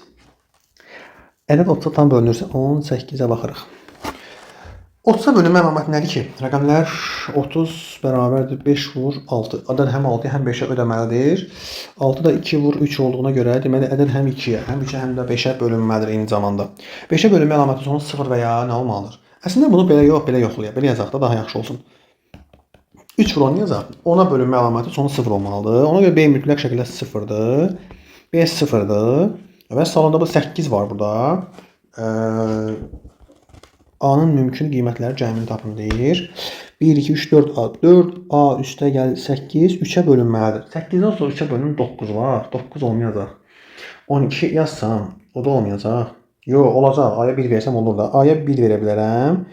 Ədəd 30-a tam bölünürsə 18-ə baxırıq. 30-a bölünmə əlaməti nədir ki? Rəqəmlər 30 bərabərdir 5 vur 6. Ədəd həm 6-ya, həm 5-ə ödəməlidir. 6 da 2 vur 3 olduğuna görə deməli ədəd həm 2-yə, həm 3-ə, həm də 5-ə bölünməlidir eyni zamanda. 5-ə bölünmə əlaməti sonu 0 və ya nə olmalıdır? Əslində bunu belə yox, belə yoxlayaq. Belə yazaq da daha yaxşı olsun. 3 vur 10 yazaq. 10-a bölünmə əlaməti sonu 0 olmalıdır. Ona görə B mütləq şəkildə 0-dır. B 0-dır. Və salonda bu 8 var burada. A-nın mümkün qiymətləri cəmini tapın deyir. 1, 2, 3, 4 A. 4 A üstə gəl 8, 3-ə bölünməlidir. 8-dən sonra 3-ə bölünür 9 var. 9 olmayacaq. 12 yazsam, o da olmayacaq. Yox, olacaq. A-ya 1 versəm olur da. A-ya 1 verə bilərəm.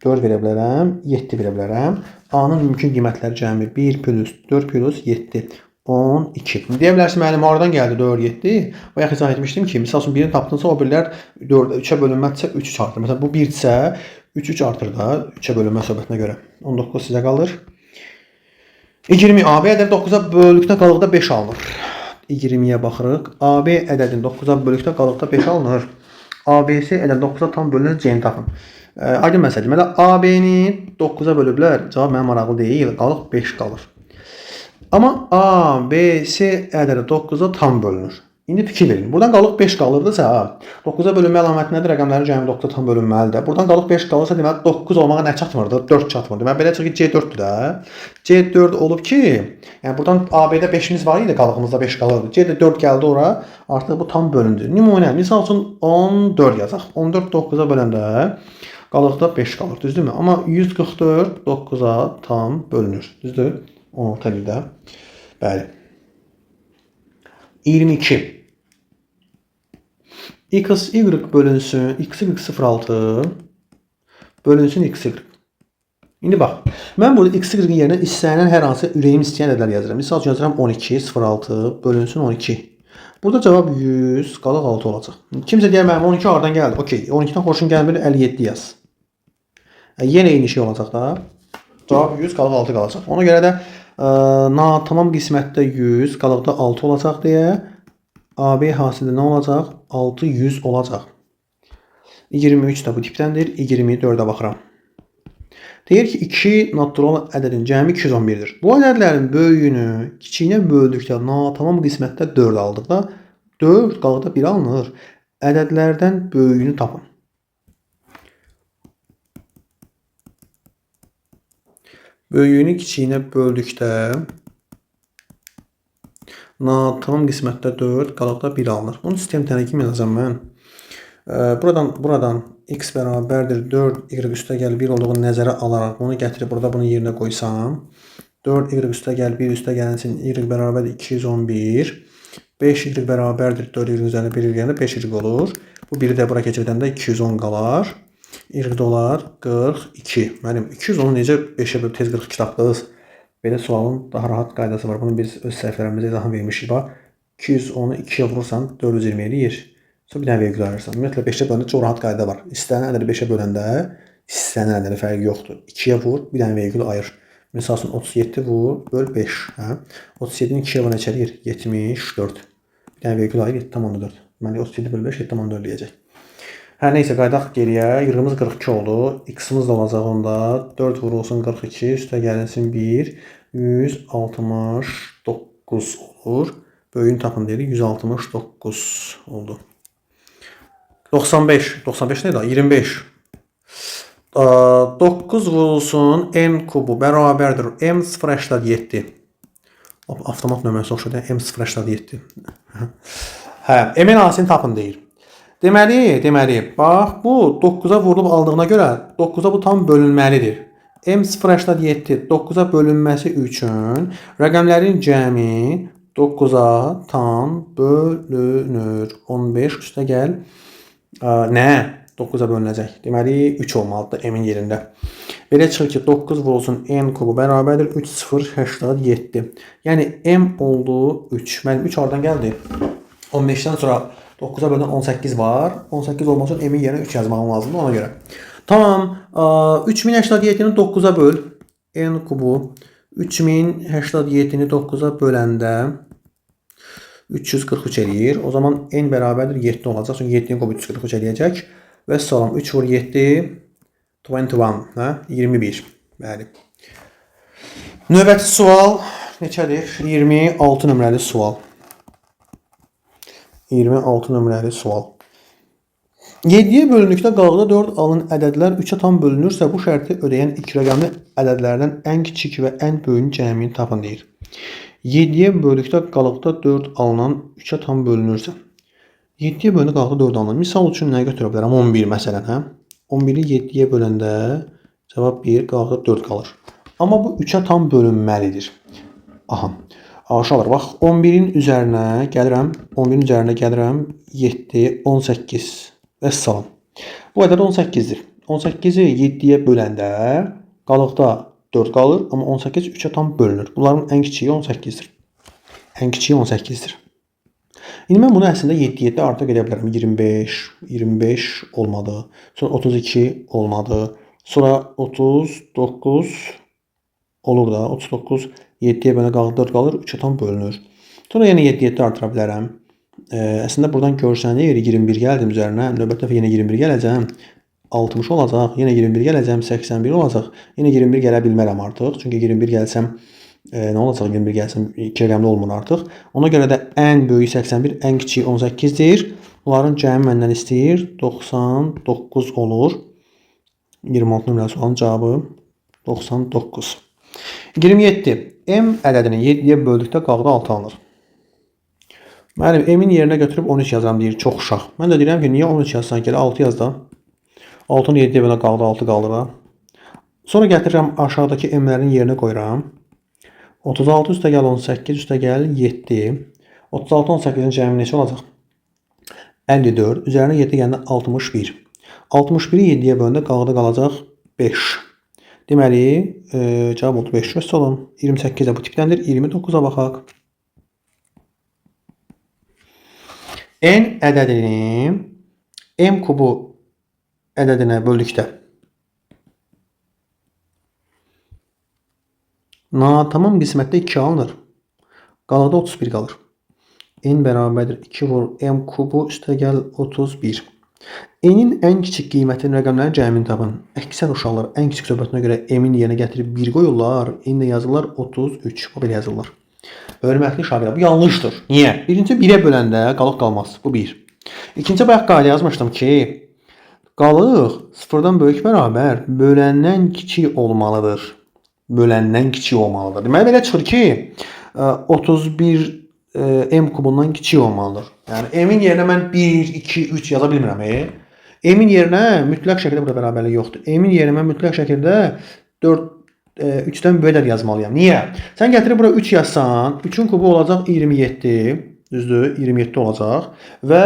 4 verə bilərəm, 7 verə bilərəm. A-nın mümkün qiymətləri cəmi 1 plus 4 plus 7, 12. Deyə bilərsin, müəllim, hardan gəldi 4, 7? Bayaq izah etmişdim ki, misal üçün birini tapdınsa, o birilər 4, 3-ə bölünməzsə 3, 3 artır. Məsələn, bu 1 isə 3, 3 artır da 3-ə bölünmə söhbətinə görə. 19 sizə qalır. 20 AB ədədi 9-a böldükdə qalıqda 5 alınır. 20-yə baxırıq. AB ədədini 9-a böldükdə qalıqda 5 alınır. ABC ədədi 9-a tam bölünür, C-ni tapın. Aydın məsələ. Deməli, AB-ni 9-a bölüblər. Cavab mənə maraqlı deyil. Qalıq 5 qalır. Amma A, B, C ədədi 9-a tam bölünür. İndi fikir verin. Buradan qalıq 5 qalırdısa, 9-a bölünmə əlaməti nədir? Rəqəmlərin cəmi 9-a tam bölünməlidir. Buradan qalıq 5 qalırsa, deməli 9 olmağa nə çatmırdı? 4 çatmır. Deməli, belə çıxır ki, C4-dür də. C4 olub ki, yəni buradan AB-də 5-imiz var idi, qalığımızda 5 qalırdı. C-də 4 gəldi ora, artıq bu tam bölündü. Nümunə, misal üçün 14 yazaq. 14 9-a böləndə qalıqda 5 qalır, düzdürmü? Amma 144 9-a tam bölünür, düzdür? 16 əldə. Bəli. 22. X, Y bölünsün, X, Y 0,6 bölünsün X, Y. İndi bax, mən burada X, Y-in yerinə istənilən hər hansı ürəyim istəyən ədədlər yazıram. Misal üçün yazıram 12, 0,6 bölünsün 12. Burada cavab 100, qalıq 6 olacaq. Kimsə deyər, mənim 12 hardan gəldi? Okey, 12-dən xoşun gəlmir, 57 yaz. Yenə eyni şey olacaq da. Cavab 100, qalıq 6 qalacaq. Ona görə də natamam qismətdə 100, qalıqda 6 olacaq deyə AB hasili nə olacaq? 600 olacaq. 23 də bu tipdəndir. 24-ə baxıram. Deyir ki, 2 natural ədədin cəmi 211-dir. Bu ədədlərin böyüyünü kiçiyinə böldükdə natamam qismətdə 4 aldıqda 4 qalıqda 1 alınır. Ədədlərdən böyüyünü tapın. Böyüyünü kiçiyinə böldükdə natamam qismətdə 4, qalıqda 1 alınır. Bunu sistem tənə kimi yazacağam mən. Buradan x bərabərdir 4, y üstə gəl 1 olduğunu nəzərə alaraq bunu gətirib burada bunun yerinə qoysam 4 y üstə gəl 1 üstə gəlinsin y bərabərdir 211, 5y bərabərdir 4 y üzərində 1 y gələndə 5 y olur. Bu 1-i də bura keçirdəndə 210 qalar. Y də olar 42. Müəllim, 210-u necə 5-ə bölüb tez 42 tapdınız? Belə sualın daha rahat qaydası var. Bunu biz öz səhifələrimizdə izahını vermişik. Bax, 210-u 2-yə vurursan 420 eləyir. Sonra bir dənə vergül ayırırsan. Ümumiyyətlə 5-ə böləndə çox rahat qayda var. İstənilən ədədi 5-ə böləndə istənilən ədədi fərqi yoxdur. 2-yə vur, bir dənə vergül ayır. Misal üçün 37 vur, böl 5. Hə? 37-ni 2-yə vurana neçə eləyir? 74. Bir dənə vergül ayır, 7,4. Deməli 37 böl 5, 7,4 eləyəcək. Hə, neysə, qayıdaq geriyə. Y-imiz 42 oldu. X-imiz də olacaq onda. 4 vurulsun 42, üstə gəlinsin 1. 169 olur. Böyüyünü tapın deyirik. 169 oldu. 95. 95 neydi? 25. 9 vurulsun m kubu bərabərdir. M 0,87. Avtomat nömrəsi oxşadı. M 0,87. Hə, m-in asini tapın deyir. Deməli, bax, bu 9-a vurulub alındığına görə 9-a bu tam bölünməlidir. M 0,87 9-a bölünməsi üçün rəqəmlərin cəmi 9-a tam bölünür. 15 üstə gəl. Nə? 9-a bölünəcək. Deməli, 3 olmalıdır m-in yerində. Belə çıxır ki, 9 vurulsun n kubu bərabərdir 3,087. Yəni, m oldu 3. Mənim 3 hardan gəldi? 15-dən sonra 9-a bölünən 18 var. 18 olması üçün m-in yerinə 3 yazmağım lazımdır ona görə. Tamam. 3087-ni 9-a böl. N kubu 3087-ni 9-a böləndə 343 eləyir. O zaman n bərabərdir 7 olacaq. Çünki 7-nin kubu 343 eləyəcək. Və salam 3 vur 7 21, hə? 21. Bəli. Növbəti sual neçədir? 26 nömrəli sual. 26 nömrəli sual. 7-yə bölündükdə qalıqda 4 alınan ədədlər 3-ə tam bölünürsə, bu şərti ödəyən iki rəqəmli ədədlərdən ən kiçik və ən böyüyün cəmini tapın deyir. 7-yə böldükdə qalıqda 4 alınan 3-ə tam bölünürsə, 7-yə böləndə qalıqda 4 alınan. Misal üçün nə götürə bilərəm? 11 məsələn, hə? 11-i 7-yə böləndə cavab 1, qalıqda 4 qalır. Amma bu 3-ə tam bölünməlidir. Aha. Uşaqlar, bax, 11-in üzərinə gəlirəm, 11-in üzərinə gəlirəm, 7, 18 və salam. Bu ədəd 18-dir. 18-i 7-yə böləndə qalıqda 4 qalır, amma 18 3-ə tam bölünür. Bunların ən kiçiyi 18-dir. Ən kiçiyi 18-dir. İndi mən bunu əslində 7-7 artıq edə bilərəm. 25, 25 olmadı. Sonra 32 olmadı. Sonra 39 olur da. 39 7-yə bölənə qalır, 4 qalır, 3-ə tam bölünür. Sonra yenə 7-7 artıra bilərəm. Əslində buradan görsənir, 21 gəldim üzərinə. Növbəti dəfə yenə 21 gələcəm. 60 olacaq. Yenə 21 gələcəm, 81 olacaq. Yenə 21 gələ bilmərəm artıq. Çünki 21 gəlsəm nə olacaq? 21 gəlsəm 2 rəqəmli olmur artıq. Ona görə də ən böyüyü 81, ən kiçiyi 18-dir. Bunların cəmi məndən istəyir. 99 olur. 26 nömrəli sualın cavabı 99. 27. M ədədini 7-yə böldükdə qalıqda 6 alınır. Müəllim, M-in yerinə götürüb 13 yazıram deyir çox uşaq. Mən də deyirəm ki, niyə 13 yazsan? Gələ 6 yaz da. 6-nı 7-yə bölənə qalıqda 6 qalır da. Sonra gətirirəm aşağıdakı M-lərin yerinə qoyuram. 36 üstə gəl 18 üstə gəl 7. 36 18-in cəmi neçə olacaq? 54. Üzərinə 7 gələndə 61. 61-i 7-yə böləndə qalıqda qalacaq 5. Deməli, cavab oldu 5. Vəssalam. 28 də bu tipdəndir. 29-a baxaq. N ədədini M kubu ədədinə böldükdə Natamam qismətdə 2 alınır. Qalıqda 31 qalır. N bərabərdir 2 vur m kubu üstə gəl 31. N-in ən kiçik qiymətinin rəqəmlərin cəmini tapın. Əksər uşaqlar ən kiçik söhbətinə görə m-in yerinə gətirib 1 qoyurlar. N-də yazırlar 33. Bu belə yazırlar. Hörmətli şagirdlər, bu yanlışdır. Niyə? Birinci 1-ə böləndə qalıq qalmaz. Bu 1. İkinci bayaq qayda yazmışdım ki, qalıq sıfırdan böyük bərabər böləndən kiçik olmalıdır. Böləndən kiçik olmalıdır. Deməli belə çıxır ki, 31 m kubundan kiçik olmalıdır. Yəni m-in yerinə mən 1, 2, 3 yaza bilmirəm. M-in yerinə mütləq şəkildə burada bərabərlik yoxdur. M-in yerinə mən mütləq şəkildə 4, 3-dən böyük ədəd yazmalıyam. Niyə? Sən gətirib bura 3 yazsan, 3-ün kubu olacaq 27. Düzdür, 27 olacaq. Və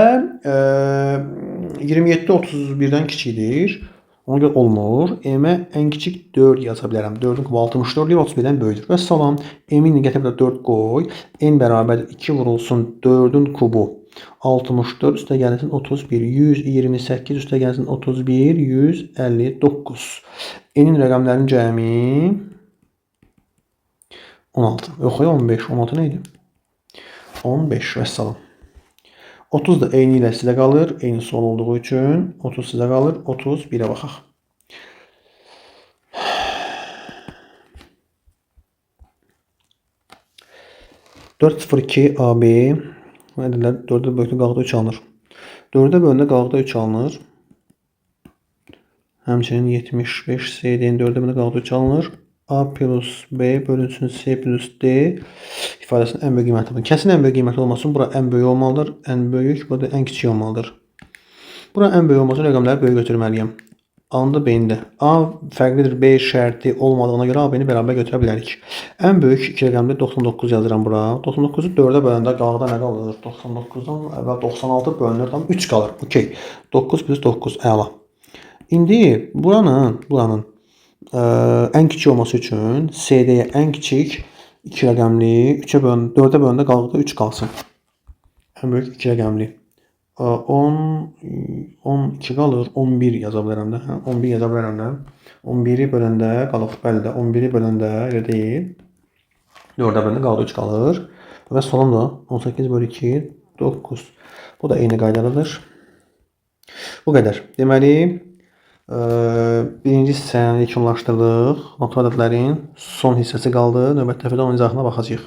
27 31-dən kiçikdir. Ona görə olmur. M-ə ən kiçik 4 yaza bilərəm. 4-ün kubu 64 31-dən böyükdür. Və salam, M-in gətirib də 4 qoy. N bərabərdir 2 vurulsun 4-ün kubu. 64 üstə gəlsin 31. 128 üstə gəlsin 31. 159. N-in rəqəmlərinin cəmi 16. Yox, 15. 16 nə idi? 15. Vəssalam. 30 da eyni ilə sizə qalır. Eyni sual olduğu üçün 30 sizə qalır. 31-ə baxaq. 4,02 AB ədədlər 4-ə bölündə qalıqda 3 alınır. 4-ə bölündə qalıqda 3 alınır. Həmçinin 75 CD-nin 4-ə bölündə qalıqda 3 alınır. A plus B bölünsün C plus D ifadəsinin ən böyük qiyməti tapın. Kəsin ən böyük qiyməti olmasın. Bura ən böyük olmalıdır. Ən böyük, burada ən kiçik olmalıdır. Bura ən böyük olmasın rəqəmləri böyük götürməliyəm. A-nı da B-ni də. A fərqlidir B şərti olmadığına görə A, B-ni bərabər götürə bilərik. Ən böyük 2 rəqəmli 99 yazıram bura. 99-u 4-ə böləndə qalıqda nə qalır? 99-dan əvvəl 96 bölünür, tam 3 qalır. Okey. 9 plus 9 əla. İndi buranın ən kiçik olması üçün CD-yə ən kiçik 2 rəqəmli 3-ə bölün, 4-ə böləndə qalıqda 3 qalsın. Ən böyük 2 rəqəmli. 10, 12 qalır, 11 yaza bilərəm də. Hə, 11 yaza bilərəm də. 11-i böləndə qalıq, bəli də, 11-i böləndə elə deyil. 4-ə böləndə qalıqda 3 qalır. Və sonum da 18 bölü 2, 9. Bu da eyni qaydadadır. Bu qədər. Deməli, birinci hissəni yekunlaşdırdıq. Natural ədədlərin son hissəsi qaldı. Növbəti dəfədə onun izahına baxacağıq.